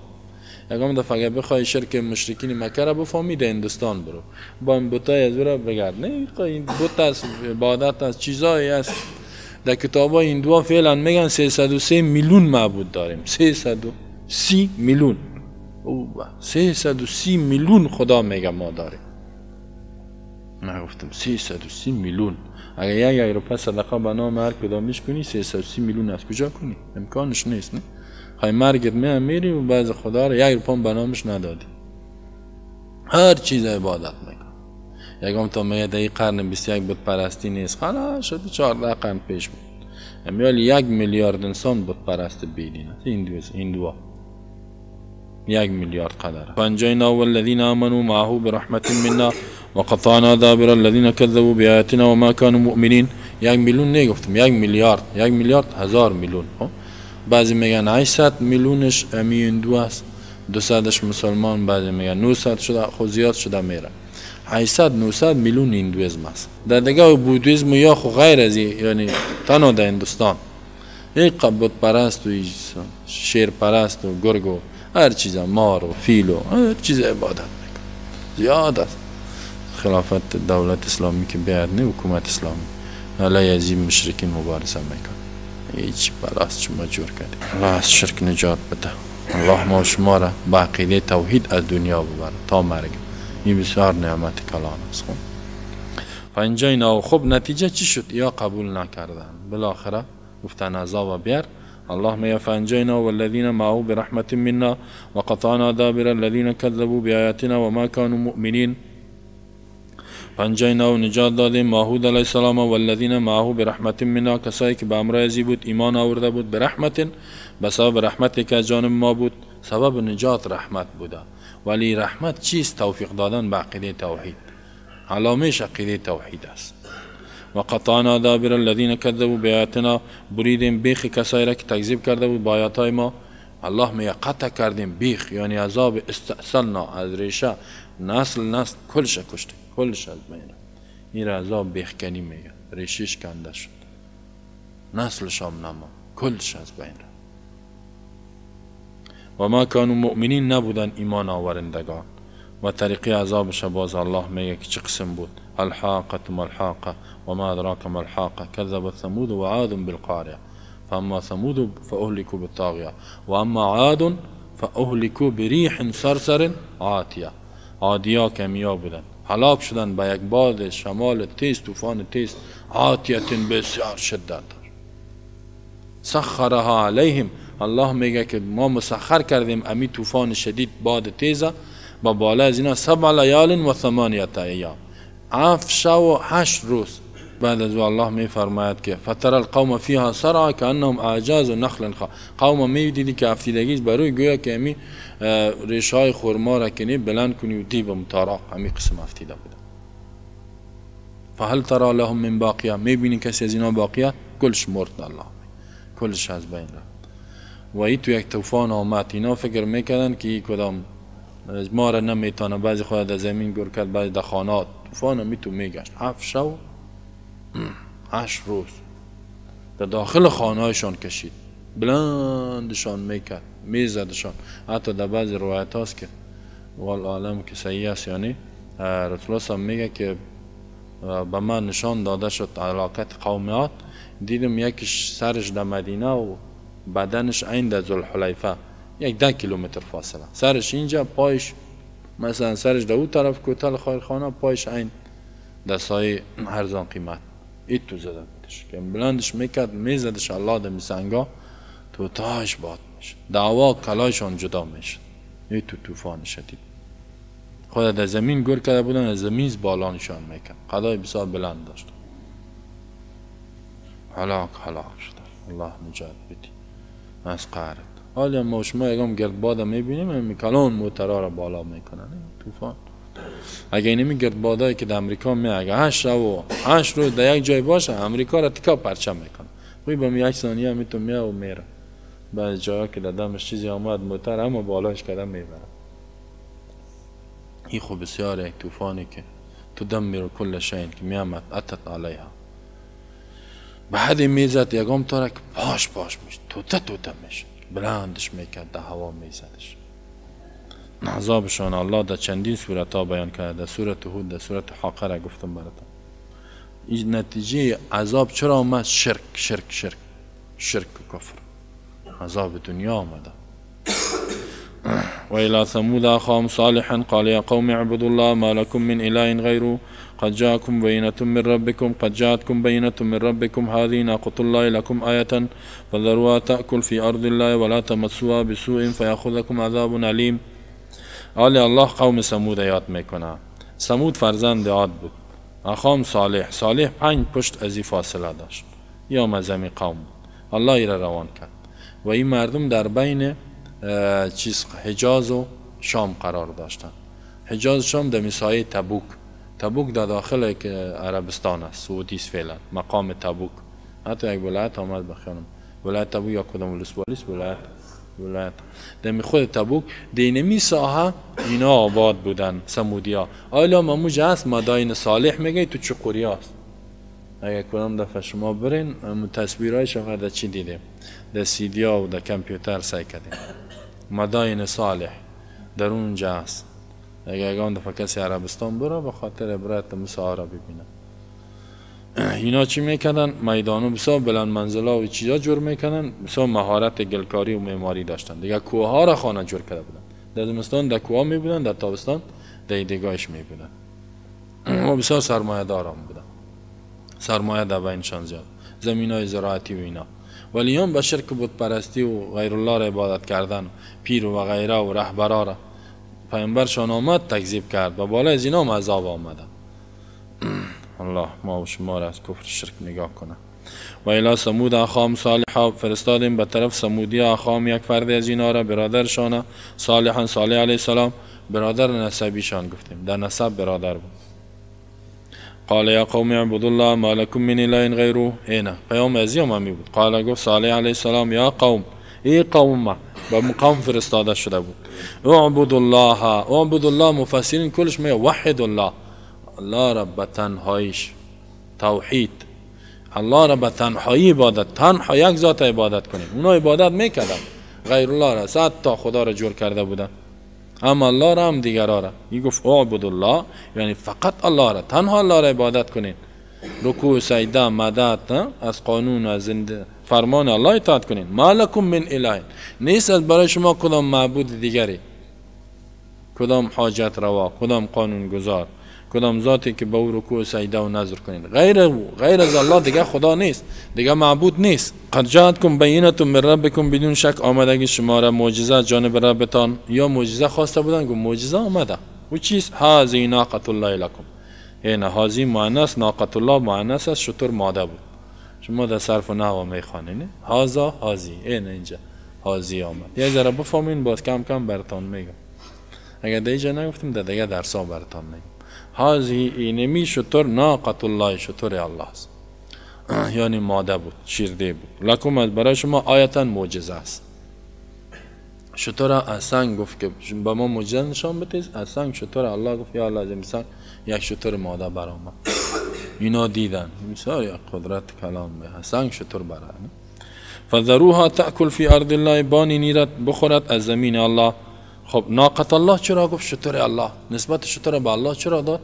یکم دفعه اگر بخوای شرک مشرکین مکه را بفهمی در هندوستان برو، با این بتای از او را بگرد، نه این بت است، عبادت است، چیزایی است. در کتابای هندوها فعلا میگن 303 میلیون معبود داریم، 330 میلیون، 330 میلیون خدا میگه ما داریم. من گفتم 330 میلیون، اگر یک روپه صدقه به نام هر کدامش کنی 330 میلیون از کجا کنی؟ امکانش نیست. نه خواهی مرگت میری و بعض خدا رو یک روپه به نامش ندادی. هر چیز عبادت میکن. یکم تا میگه در این قرن 21 بت پرستی نیست، خلاص شده 14 قرن پیش بود. امیال 1 میلیارد انسان بت پرست بیدین است، هندوها 1 میلیارد قدره. فانجینا والذین آمنوا معه برحمة منا وقطعنا دابر الذین كذبوا بآیاتنا وما كانوا مؤمنین. 1 میلیون نگفتم، 1 میلیارد، 1 میلیارد هزار میلیون. بعضی میگن 800 میلیونش امی هندو است، 200ش مسلمان، بعضی میگن 900 شده، خود زیاد شده میره 800 900 میلیون هندویزم است. در دیگه بودیزم یا خو غیر از یعنی تنها در هندوستان یک بت پرست و شیر پرست و گرگ و هر چیز، مار و فیل و هر چیز عبادت میکنه، زیاد است. خلافت دولت اسلامی که بیاد نه حکومت اسلامی علیه از این مشرکین مبارزه میکنه. هیچ بلاست شما جور کردیم. الله از شرک نجات بده. الله ما شما را به عقیده توحید از دنیا ببره تا مرگ. این بسیار نعمت کلان است. خب فانجینا. خب نتیجه چی شد؟ یا قبول نکردن، بالاخره گفتن عذاب بیار. الله میگه فانجینا والذین معه برحمت منا وقطعنا دابر الذین كذبوا بآیاتنا وما كانوا مؤمنین. فانجینا و نجات دادیم ما هود علیه السلام والذین معه برحمت منا، کسایی که به امر ازی بود ایمان آورده بود، برحمت به سبب رحمتی که از جانب ما بود. سبب نجات رحمت بوده، ولی رحمت چیست؟ توفیق دادن به عقیده توحید، علامهش عقیده توحید است. و قطعنا دابر الذین كذبوا بآیاتنا، بریدیم بیخ کسایی را که تکذیب کرده بود با آیاتهای ما. الله میگه قطع کردیم بیخ، یعنی عذاب استأصلنا از ریشه نسل نسل کلش کشتیم، کلش از بین رفت. این را عذاب بیخکنی میگه، ریشش کنده شد، نسلش هم نماند، کلش از بین رفت. و ما کانوا مؤمنین، نبودن ایمان آورندگان. و طریقی عذابش باز الله میگه که چه قسم بود؟ الحاقة ما الحاقة وما أدراك ما الحاقة كذبت ثمود وعاد بالقارعة فأما ثمود فأهلكوا بالطاغية وأما عاد فأهلكوا بريح صرصر عاتية. عادیا کمیا بودن، هلاک شدن با یک باد شمال تیز، طوفان تیز، عاتیة بسیار شدت دار. سخرها علیهم، الله میگه که ما مسخر کردیم امی طوفان شدید باد تیزه با بالا از اینا 7 لیال و 8 ایام، 7 شب و 8 روز. بعد از الله میفرماید که فتر القوم فیها صرعا کانهم اعجاز نخل خا. قوم میدیدی که افتیدگی بروی گویا که امی ریشه های خرما را کنی بلند کنی و دیب متراق امی قسم افتیده بوده. فهل ترى لهم من باقیه، میبینی کسی از اینا باقیه؟ کلش مرد، الله کلش از بین رفت. و ای تو یک طوفان آمد، اینا فکر میکردن که ای کدام ما را نمیتانه، بعضی خود در زمین گور کرد، بعضی در خانات. طوفان می تو میگشت 7 شب 8 روز در داخل خانهایشان کشید، بلندشان میکرد، میزدشان. حتی در بعضی روایت هاست که والعالم که صحیح است، یعنی رسول الله میگه که به من نشان داده شد علاقت قومیات، دیدم یکیش سرش در مدینه و بدنش عین در ذوالحلیفه، 10 کیلومتر فاصله، سرش اینجا، پایش مثلا سرش در اون طرف کوتل خیرخانه، پایش عین در سایه ارزان قیمت. ای تو زده بودش که بلندش میکرد میزدش، الله در میسنگا تو تاش باد میشد، دعوا کلایشان جدا میشد. ای تو طوفان شدید خود در زمین گور کرده بودن، از زمین بالا نشان میکرد، قدای بسیار بلند داشت. هلاک هلاک شدن، الله نجات بدی از قهرت. حالا ما شما یکم گردباد میبینیم، کلان موترا را بالا میکنن طوفان. اگه اینمی گردبادایی که در امریکا می، اگه 8 شب و 8 روز در یک جای باشه، امریکا را تکا پرچم میکنه. خوی با 1 ثانیه می تو میاد و میره. بعض جاها که در دمش چیزی آمد موتر اما بالاش کردن میبره. این خب بسیار یک طوفانی که تدمر کل شیء که میامد اتت علیها. به حد میزد یکم تارک پاش پاش میشه، توته توته میشه، بلندش میکرد، در هوا میزدش. عذابشان الله در چندین سورت ها بیان کرده، در سورت هود، در سورت حاقه را گفتم براتون. این نتیجه عذاب چرا آمد؟ شرک شرک شرک شرک و کفر. عذاب دنیا آمده. و إلى ثمود أخاهم صالحا قال يا قوم اعبدوا الله ما لكم من إله غيره قد جاءكم بينة من ربكم قد جاءتكم بينة من ربكم هذه ناقة الله لكم آية فذروها تأكل في أرض الله ولا تمسوها بسوء فيأخذكم عذاب أليم. آل الله قوم ثمود یاد میکنه. ثمود فرزند عاد بود، اخام صالح. صالح 5 پشت از این فاصله داشت، یا مزمی قوم بود. الله ای را روان کرد و این مردم در بین چیز حجاز و شام قرار داشتن. حجاز شام در مسایه تبوک. تبوک در داخل عربستان است، سعودی است فعلا مقام تبوک. حتی یک ولایت آمد بخیانم، ولایت تبوک یا کدام ولسوالی است، ولایت در خود تبوک دینمی ساحه اینا آباد بودن ثمودیا. آیا مموج هست مداین صالح میگه تو چقوری است. اگر کدام دفعه شما برین تصویرهای شما در چی دیدیم، در سیدیا و در کامپیوتر سعی کردیم. مداین صالح در اونجا است. اگه یگان دفعه کسی عربستان بره به خاطر عبرت موسی را ببینه. اینا چی میکردن؟ میدانو بسیار بلند منزلا و چیزا جور میکردن، بسیار مهارت گلکاری و معماری داشتن. دیگه کوه ها را خانه جور کرده بودن. در زمستان در کوه می بودن، در تابستان در ایدگاهش می بودن. و بسیار سرمایه دارم بودن، سرمایه در بینشان زیاد، زمین های زراعتی و اینا. ولی هم به شرک بت پرستی و غیر الله را عبادت کردن، پیر و غیره و رهبرا را. پیامبرشان آمد تکذیب کرد و بالای از اینا هم عذاب آمده. الله ما و شما را از کفر شرک نگاه کنه. و الی ثمود اخاهم صالحا، فرستادیم به طرف ثمودی اخاهم یک فرد از اینا را، برادرشان صالحا، صالح علیه السلام، برادر نسبیشان گفتیم، در نسب برادر بود. قال یا قوم اعبدوا الله ما لكم من اله غیره. اینا پیام از هم همی بود. قال گفت صالح علیه السلام یا قوم، ای قوم ما، به مقام فرستاده شده بود. اعبدوا الله، اعبدوا الله مفسرین کلش میگه وحد الله، الله را به تنهاییش، توحید، الله را به تنهایی عبادت، تنها یک ذات عبادت کنیم. اونا عبادت میکردن غیر الله را، 100 تا خدا را جور کرده بودن، اما الله را هم دیگرا را. این گفت اعبد الله، یعنی فقط الله را، تنها الله را عبادت کنین، رکوع، سجده، مدد، از قانون از فرمان الله اطاعت کنین. ما لکم من اله، نیست از برای شما کدام معبود دیگری، کدام حاجت روا، کدام قانون گذار، کدام ذاتی که به او رکوع، سجده و نذر کنین. غیر غیر از الله دیگه خدا نیست، دیگه معبود نیست. قد جاءتکم بینة من ربکم، بدون شک آمدگی شما را معجزه جانب ربتان. یا معجزه خواسته بودن، گفت معجزه آمده. و چیست؟ هذه ناقة الله لکم. این هذه مؤنث، ناقة الله مؤنث است، شتر ماده بود. شما در صرف و نحو میخوانین هذا هذه، این اینجا هذه آمد. یه ذره بفهمین باز کم کم براتون میگم. اگر در اینجا نگفتم در دیگه درسا براتون میگم. هذه اینمی شتر ناقة الله، شتر الله است، یعنی ماده بود، شیرده بود. لکم از برای شما آیتا معجزه است. شتر از سنگ گفت که به ما معجزه نشان بده، از سنگ شتر الله گفت یا الله از سنگ یک شتر ماده برآمد. اینا دیدن مثال یک قدرت کلام به سنگ شتر برآمد. فذروها تأکل فی ارض الله، بانی نیرت بخورد از زمین الله. خب ناقة الله چرا گفت شتر الله؟ نسبت شتر به الله چرا داد؟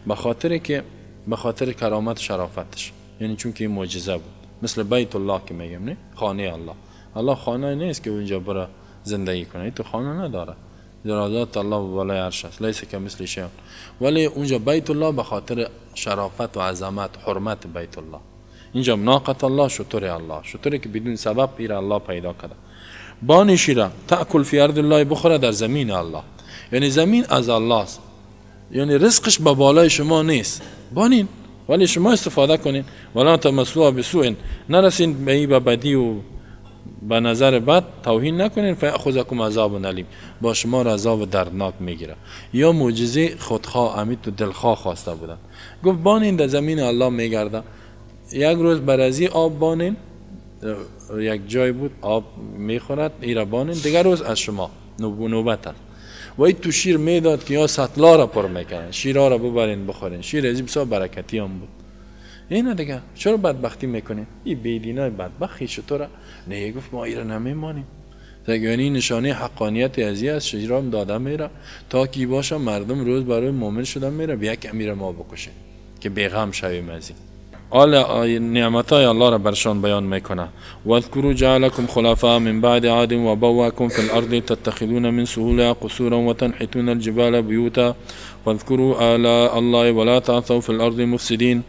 به خاطر که به خاطر کرامت شرافتش، یعنی چون که معجزه بود، مثل بیت الله که میگم، نه خانه الله. الله خانه نیست که اونجا بره زندگی کنه، تو خانه نداره، ذات الله بالای عرش است، لیس کمثله شیء. ولی اونجا بیت الله به خاطر شرافت و عظمت حرمت بیت الله. اینجا ناقة الله شتر الله، شتری که بدون سبب ایر الله پیدا کرده. بانی شیره تأکل فی ارض الله، بخوره در زمین الله، یعنی زمین از الله است، یعنی رزقش به بالای شما نیست، بانین ولی شما استفاده کنین. ولا تمسوها بسوء، نرسین به به بدی و به نظر بد توهین نکنین. فیأخذکم عذاب الیم، با شما را عذاب دردناک میگیره. یا معجزه خودخواه امید و دلخواه خواسته بودن، گفت بانین در زمین الله میگرده. یک روز برازی آب بانین، یک جای بود آب میخورد، ایره بانین، دیگر روز از شما نوبت است. و این تو شیر میداد که یا سطلا را پر میکنن، شیرها را ببرین بخورین، شیر از بسیار برکتی هم بود. اینه دیگه چرا بدبختی میکنین؟ این بیدینای بدبختی چطوره؟ نه گفت ما ایره نمیمانیم. یعنی نشانه حقانیت ازی است، شیرام داده میره تا کی باشه مردم روز برای مؤمن شدن میره به یک امیر ما بکشه که بیغم شویم از این. آل نعمتای الله را برشان بیان میکنه. واذکروا جعلکم خلفاء من بعد عاد وبواکم فی الارض تتخذون من سهولها قصورا وتنحتون الجبال بیوتا واذکروا آلاء الله ولا تعثوا فی الارض مفسدین.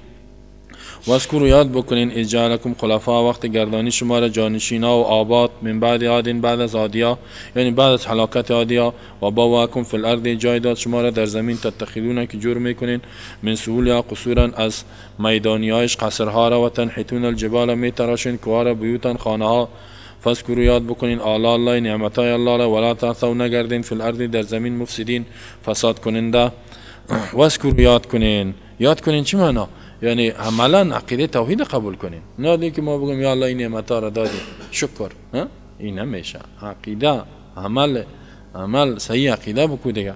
واذکروا یاد بکنین اذ جعلکم خلفاء، وقت گردانی شما را جانشینا و آباد، من بعد عاد بعد از عادیا، یعنی بعد از هلاکت عادیا، و بواکم فی الارض جای داد شما را در زمین، تتخذون که جور میکنین، من سهولها قصورا از میدانیایش قصرها را، و تنحتون الجبال میتراشین کوه را، بیوتا خانه ها. فاذکروا یاد بکنین آلاء الله نعمتای الله را، ولا تعثوا نگردین فی الارض در زمین مفسدین فساد کننده. واذکروا یاد کنین، یاد کنین چی معنا؟ یعنی عملا عقیده توحید قبول کنین، نه که ما بگیم یا الله این نعمت‌ها را دادی شکر، این نمیشه. عقیده عمل، عمل صحیح عقیده بکو دیگه.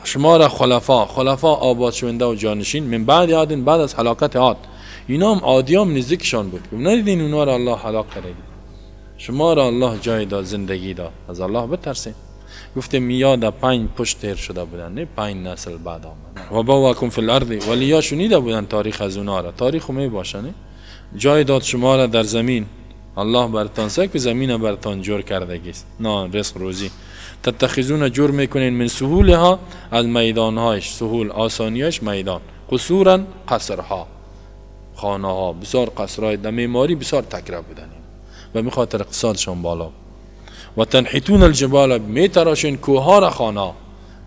شما را خلفا، خلفا آباد شونده و جانشین، من بعد عاد بعد از هلاکت عاد. اینا هم عادیام نزدیکشان بود، ندیدین اونا را الله هلاک کرده، شما را الله جای داد، زندگی داد، از الله بترسین. گفتیم یا 5 پشت تیر شده بودن، نه 5 نسل بعد آمدن. و بواکم فی الارض، ولی یا شنیده بودن تاریخ از اونا را، تاریخ می باشه نه؟ جای داد شما را در زمین، الله برتان سه که زمین برتان جور کردگیست، نه رزق روزی. تتخذون جور میکنین من سهولها، از میدانهایش، سهول آسانیش میدان، قصورا قصرها، خانه ها، بسیار قصرهای در معماری بسیار تکره بودن و می خاطر اقتصادشان بالا. و تنحتون الجبال، می تراشین کوه را خانه،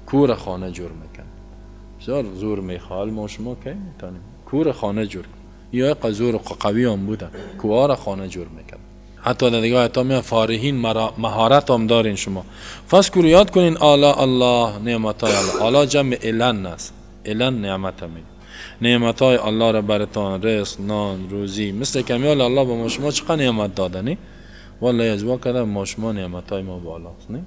کوه را خانه جور میکن، بسیار زور میخواد. ما شما کی میتونیم کوه را خانه جور، یا زور قوی هم بودن، کوه را خانه جور میکن. حتی در دیگه آیات می فارهین مهارت هم دارین شما. فذکروا یاد کنین آلا الله، نعمتای الله. آلا جمع الن است، الن نعمت می، نعمتای الله را برتان، رزق، نان، روزی، مثل کمیال الله به ما شما چقدر نعمت داده نی؟ والله از وا کردم ما شما نعمتای ما بالاست نی؟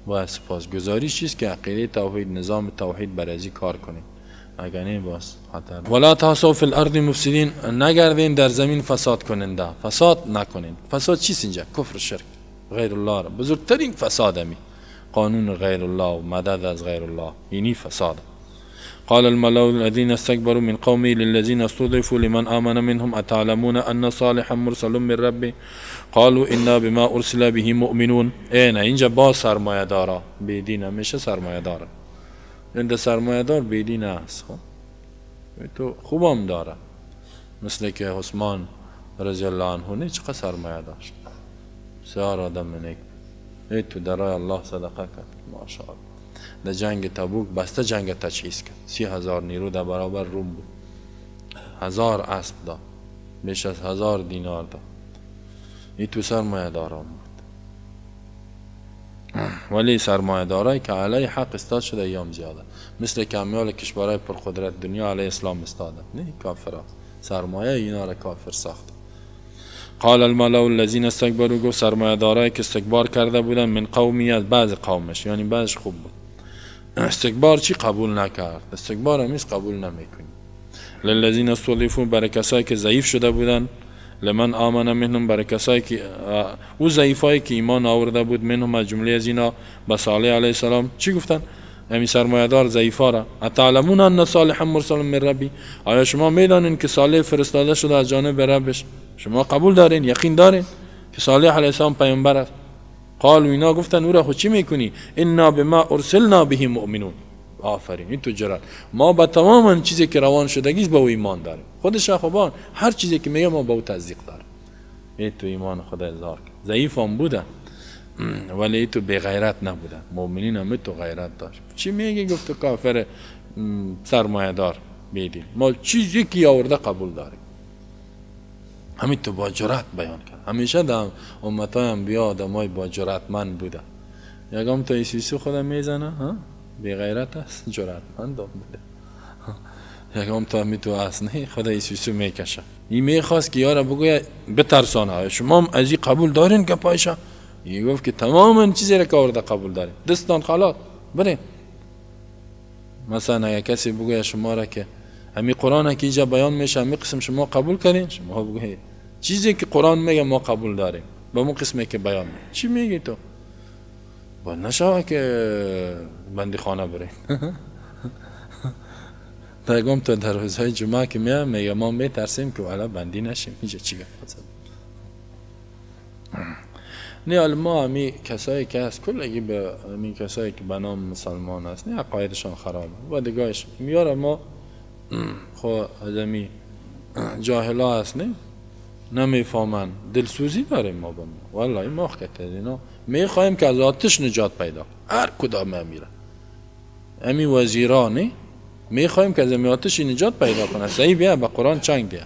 باید سپاسگزاری چیست که عقیده توحید، نظام توحید بر ازی کار کنیم، اگر نه باز خطر. ولا تعثوا فی الارض مفسدین، نگردین در زمین فساد کننده، فساد نکنین. فساد چیست اینجا؟ کفر، شرک، غیر الله را، بزرگترین فساد همی قانون غیر الله و مدد از غیر الله، اینی فساد. قال الملأ الذين استكبروا من قومه للذين استضعفوا لمن آمن منهم أتعلمون أن صالحا مرسل من ربه قالوا إنا بما أرسل به مؤمنون. اینه اینجا با سرمایه دارا بی دین همیشه سرمایه داره، این سرمایه دار بی دین است. خب تو خوبم داره، مثل که عثمان رضی الله عنه نه چقدر سرمایه داشت، بسیار آدم نیک، ای تو در راه الله صدقه کرد، ماشاءالله. در جنگ تبوک بسته جنگ تجهیز کرد، 30,000 نیرو در برابر روم بود، 1000 اسب داد، بیش از 1000 دینار داد. این تو سرمایه داران بود. ولی سرمایه دارایی که علیه حق استاد شده ایام زیاده، مثل کمیال کشورهای پرقدرت دنیا علیه اسلام استاده، نه کافر سرمایه اینا را کافر ساخت. قال الملأ الذين استكبروا، گفت سرمایه دارایی که استکبار کرده بودن، من قومی، از بعض قومش، یعنی بعضش خوب بود. استکبار چی؟ قبول نکرد. استکبار همیز قبول نمیکنی. للذین استضعفوا، برای کسایی که ضعیف شده بودن، لمن آمن منهم، برای کسایی که او ضعیفایی که ایمان آورده بود، منهم از جمله از اینا، به صالح علیه السلام چی گفتن؟ همین سرمایه دار ضعیفا را، اتعلمون ان صالحا مرسل من ربی، آیا شما میدانین که صالح فرستاده شده از جانب ربش؟ شما قبول دارین، یقین دارین که صالح علیه السلام پیامبر است؟ قالوا، اینا گفتن او را خود چی میکنی؟ انا بما ارسلنا به مؤمنون. آفرین، این تو جرأت، ما به تمام چیزی که روان شدگیست به او ایمان داریم. خودش خوبان هر چیزی که میگه ما به او تصدیق داریم. این تو ایمان خدا اظهار کرد. ضعیف هم بوده ولی تو بی غیرت نبوده. مؤمنین هم تو غیرت داشت. چی میگه؟ گفت کافر سرمایه دار بیدین، ما چیزی که آورده قبول داریم. همین تو با جرأت بیان کرد. همیشه در امتای انبیا آدمای با جرأتمند بوده. یکم تا ایسیسو خودم میزنه، ها بی غیرت است، جرأتمند بوده. یکم تا می تو است نه خدا ایسیسو میکشه. این میخواست که یارا بگویه بترسانه، شما هم از این قبول دارین که پایشه؟ این گفت که تمام این چیزی را که آورده قبول داریم، دستان خلاص بریم. مثلا اگه کسی بگویه شما را که همین قرآن که اینجا بیان میشه همین قسم شما قبول کردین، شما بگویید چیزی که قرآن میگه ما قبول داریم به اون قسمی که بیان میشه. چی میگی تو؟ باید نشوه که بندی خانه بریم. پیغام تا در روزهای جمعه که میام میگه ما میترسیم که والا بندی نشیم. اینجا چی گفت؟ نه ما همی کسایی که هست کلگی به همی کسایی که به نام مسلمان هست نه عقایدشان خرابه و دیگهش میاره. ما خو از همی جاهلا هست نه نمیفهمن، دلسوزی داریم ما به ما. والله ما خکت اینا میخوایم که از آتش نجات پیدا هر کدام میره همی وزیرانه میخوایم که از همی آتش نجات پیدا کنه. صحیح بیا به قرآن چنگ بیا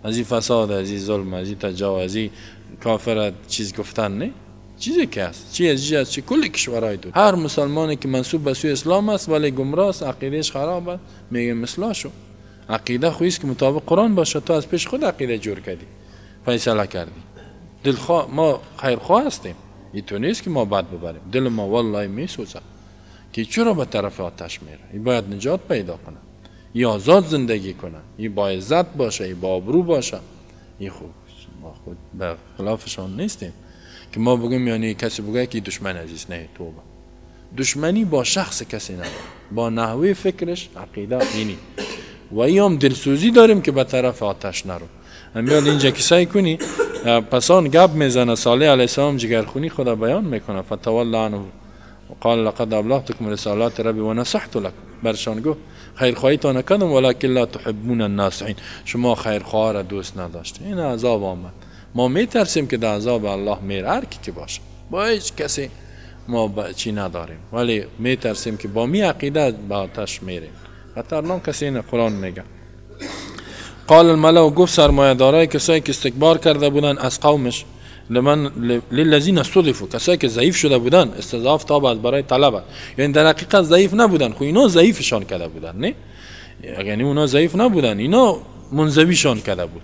از این فساد، از این ظلم، از این تجاوز، از این کافر چیز گفتن نه چیزی که هست چی از چی چی کل کشورهای دور. هر مسلمانی که منسوب به سوی اسلام است ولی گمراه است، عقیدهش خراب است، میگه مثلا شو. عقیده خویست که مطابق قرآن باشه. تو از پیش خود عقیده جور کردی، فیصله کردی. دلخواه ما خیرخواه هستیم، این تو نیست که ما بد ببریم. دل ما والله میسوزه که چرا به طرف آتش میره. این باید نجات پیدا کنه، این آزاد زندگی کنه، این با عزت باشه، این با آبرو باشه. این خوب ما خود به خلافشان نیستیم که ما بگیم یعنی کسی بگه که دشمن عزیز، نه توبه. دشمنی با شخص کسی نداره، با نحوه فکرش، عقیده اینی. و ای هم دلسوزی داریم که به طرف آتش نرو. امیال اینجا که سعی کنی پسان گپ میزنه صالح علیه السلام جگرخونی خدا بیان میکنه. فتولى عنه وقال لقد ابلغتكم رسالات ربي ونصحت لكم. برشان گفت خیرخواهی تا نکردم ولکن لا تحبون الناصحین، شما خیرخواه را دوست نداشتین. این عذاب آمد. ما میترسیم که در عذاب الله میره هر کی که باشه، با هیچ کسی ما چی نداریم، ولی میترسیم که با می عقیده به آتش میریم. خطرناک کسی این قرآن میگه. قال الملأ، گفت سرمایه دارای کسایی که استکبار کرده بودن از قومش، لمن للذین استضعفوا، کسایی که ضعیف شده بودن. استضعاف تاب از برای طلب، یعنی در حقیقت ضعیف نبودن، خب اینا ضعیفشان کرده بودن، نه یعنی اونا ضعیف نبودن، اینا منزویشان کرده بود،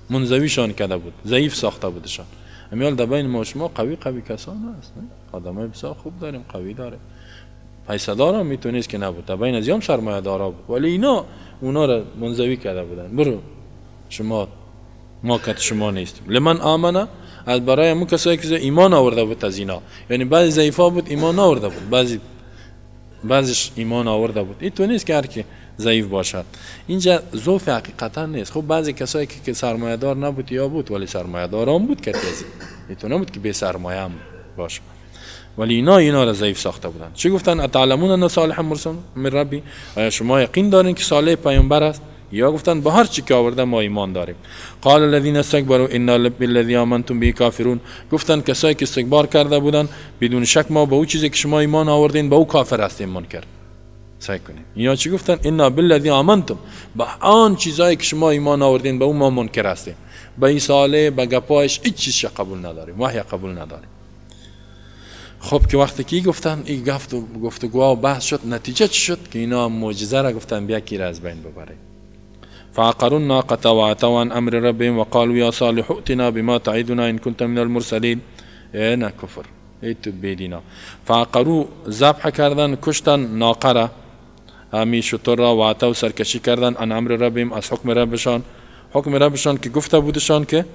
منزویشان کرده بود، ضعیف ساخته بودشان. امیال در بین ما شما قوی قوی کسان هست، آدمای بسیار خوب داریم، قوی داریم، پیسه دارم میتونیست که نبود، در بین از یام سرمایه دارا بود، ولی اینا اونا را منزوی کرده بودن. برو شما، ما کت شما نیستیم. لمن آمنه، از برای همون کسایی که ایمان آورده بود از اینا، یعنی بعضی ضعیفا بود ایمان آورده بود، بعضیش ایمان آورده بود. این تو نیست که هر کی ضعیف باشد. اینجا ضعف حقیقتا نیست. خب بعضی کسایی که سرمایه دار نبود یا بود، ولی سرمایه دار هم بود که کسی این تو نبود که بی سرمایه هم باشه، ولی اینا را ضعیف ساخته بودن. چی گفتن؟ اتعلمون ان صالح مرسل من ربی، آیا شما یقین دارین که صالح پیامبر است؟ یا گفتن به هر چی که آورده ما ایمان داریم. قال الذين استكبروا انا بالذي آمنتم به کافرون، گفتن کسایی که استکبار کرده بودن بدون شک ما به او چیزی که شما ایمان آوردین به او کافر هستیم، منکر. سعی کنیم. یا چی گفتن؟ انا بالذي آمنتم، به آن چیزایی که شما ایمان آوردین به او ما منکر هستیم، به این صالح به گپایش هیچ چیزش قبول نداریم، وحی قبول نداریم. خب که وقتی کی گفتن این گفتگو و بحث شد، نتیجه چی شد؟ که اینا معجزه را گفتن بیا کی را از بین ببره. فعقروا الناقة وعتوا عن امر ربهم وقالوا يا صالح ائتنا بما تعدنا ان كنت من المرسلين. نه کفر، ای تو بیدینا. فعقروا ذبح کردن، کشتن ناقه را، همی شتر را، وعتوا سرکشی کردن عن امر ربهم، از حکم ربشان، حکم ربشان که گفته بودشان که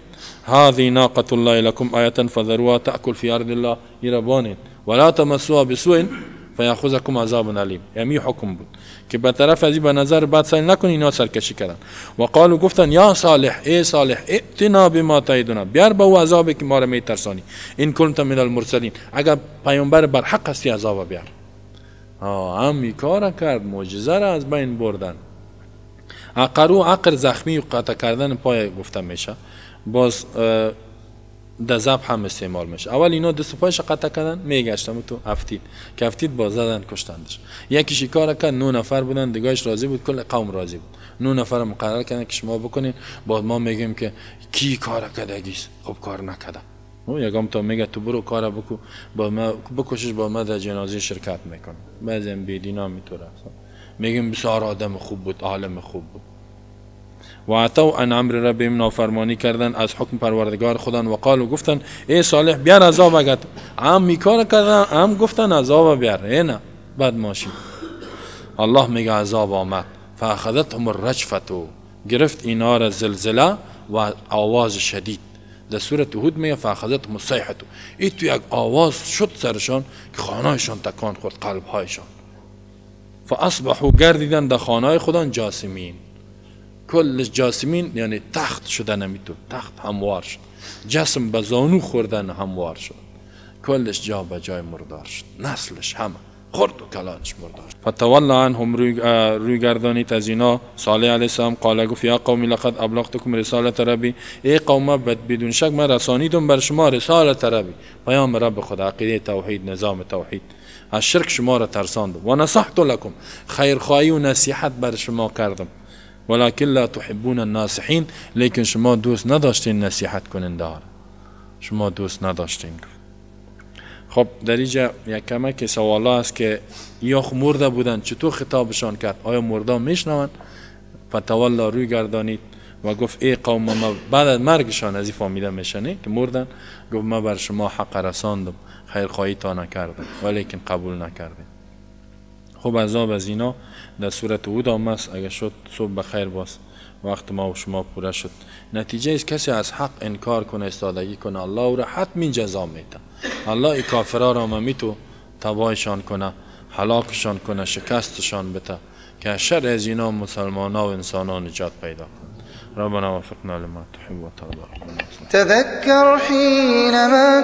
هذه ناقة الله لكم آية فذروها تأكل في أرض الله، ایرا ولا تمسوها بسوء فیاخذکم عذاب علیم. یعنی حکم بود که به طرف از به نظر بد سعی نکن، اینا سرکشی کردن. و قالوا گفتن یا صالح، ای صالح، ائتنا بما تعدنا، بیار به او عذابی که ما را میترسانی، ان کنت من المرسلین، اگر پیامبر بر حق هستی عذاب بیار. هم کار کرد، معجزه را از بین بردن. عقرو، عقر زخمی و قطع کردن پای گفته میشه، باز در ذبح هم استعمال میشه. اول اینا دست پایش قطع کردن، میگشتم تو افتید که افتید باز زدن کشتندش. یکیش کار کرد، 9 نفر بودن، دیگهش راضی بود، کل قوم راضی بود. 9 نفر مقرر کردن که شما بکنین، بعد ما میگیم که کی کار کردگیست، خب کار نکرده. او یکم تا میگه تو برو کار بکو، با ما بکشش، با ما در جنازه شرکت میکنه. بعضی هم بیدینا میتوره، میگیم بسیار آدم خوب بود، عالم خوب بود. و عتوا عن امر ربهم، نافرمانی کردن از حکم پروردگار خودن. و قالوا گفتن ای صالح بیار عذاب، اگر هم میکار کردن هم گفتن عذاب بیار، ای نه بد ماشی. الله میگه عذاب آمد. فاخذتهم الرجفه، گرفت اینا را زلزله و آواز شدید. در سوره هود میگه فاخذتهم الصیحه، ای تو یک آواز شد سرشان که خانهایشان تکان خورد، قلبهایشان. فاصبحوا گردیدن در خانه خودان جاسمین. کلش جاسمین یعنی تخت شدن، نمیتون تخت هموار شد، جسم به زانو خوردن هموار شد، کلش جا به جای مردار شد، نسلش همه خرد و کلانش مردار شد. فتولى عنهم، روی گردانید از اینا صالح علیه السلام. قال گفت یا قوم لقد ابلغتکم رسالت ربی، ای قوم بدون شک من رسانیدم بر شما رسالت ربی، پیام رب خود، عقیده توحید، نظام توحید، از شرک شما را ترساندم. و نصحت لکم، خیرخواهی و نصیحت بر شما کردم. ولكن لا تحبون الناصحین، لیکن شما دوست نداشتین نصیحت کننده ها، شما دوست نداشتین. خب در اینجا یک کمک سوال است که یا مرده بودن چطور خطابشان کرد؟ آیا مرده میشنوند؟ فتولا روی گردانید و گفت ای قوم ما، بعد از مرگشان از این فهمیده میشنه که مردن، گفت ما بر شما حق رساندم، خیرخواهی تا نکردم، ولیکن قبول نکردیم. خوب عذاب از اینا در صورت هود آمد. اگر شد صبح بخیر باز، وقت ما و شما پوره شد. نتیجه است کسی از حق انکار کنه، استادگی کنه، الله او را حتمی جزا میده. الله ای کافرا را می تو تباهشان کنه، هلاکشان کنه، شکستشان بده که شر از اینا مسلمان ها و انسان ها نجات پیدا کنه. ربنا وفقنا لما تحب وترضى. تذكر حينما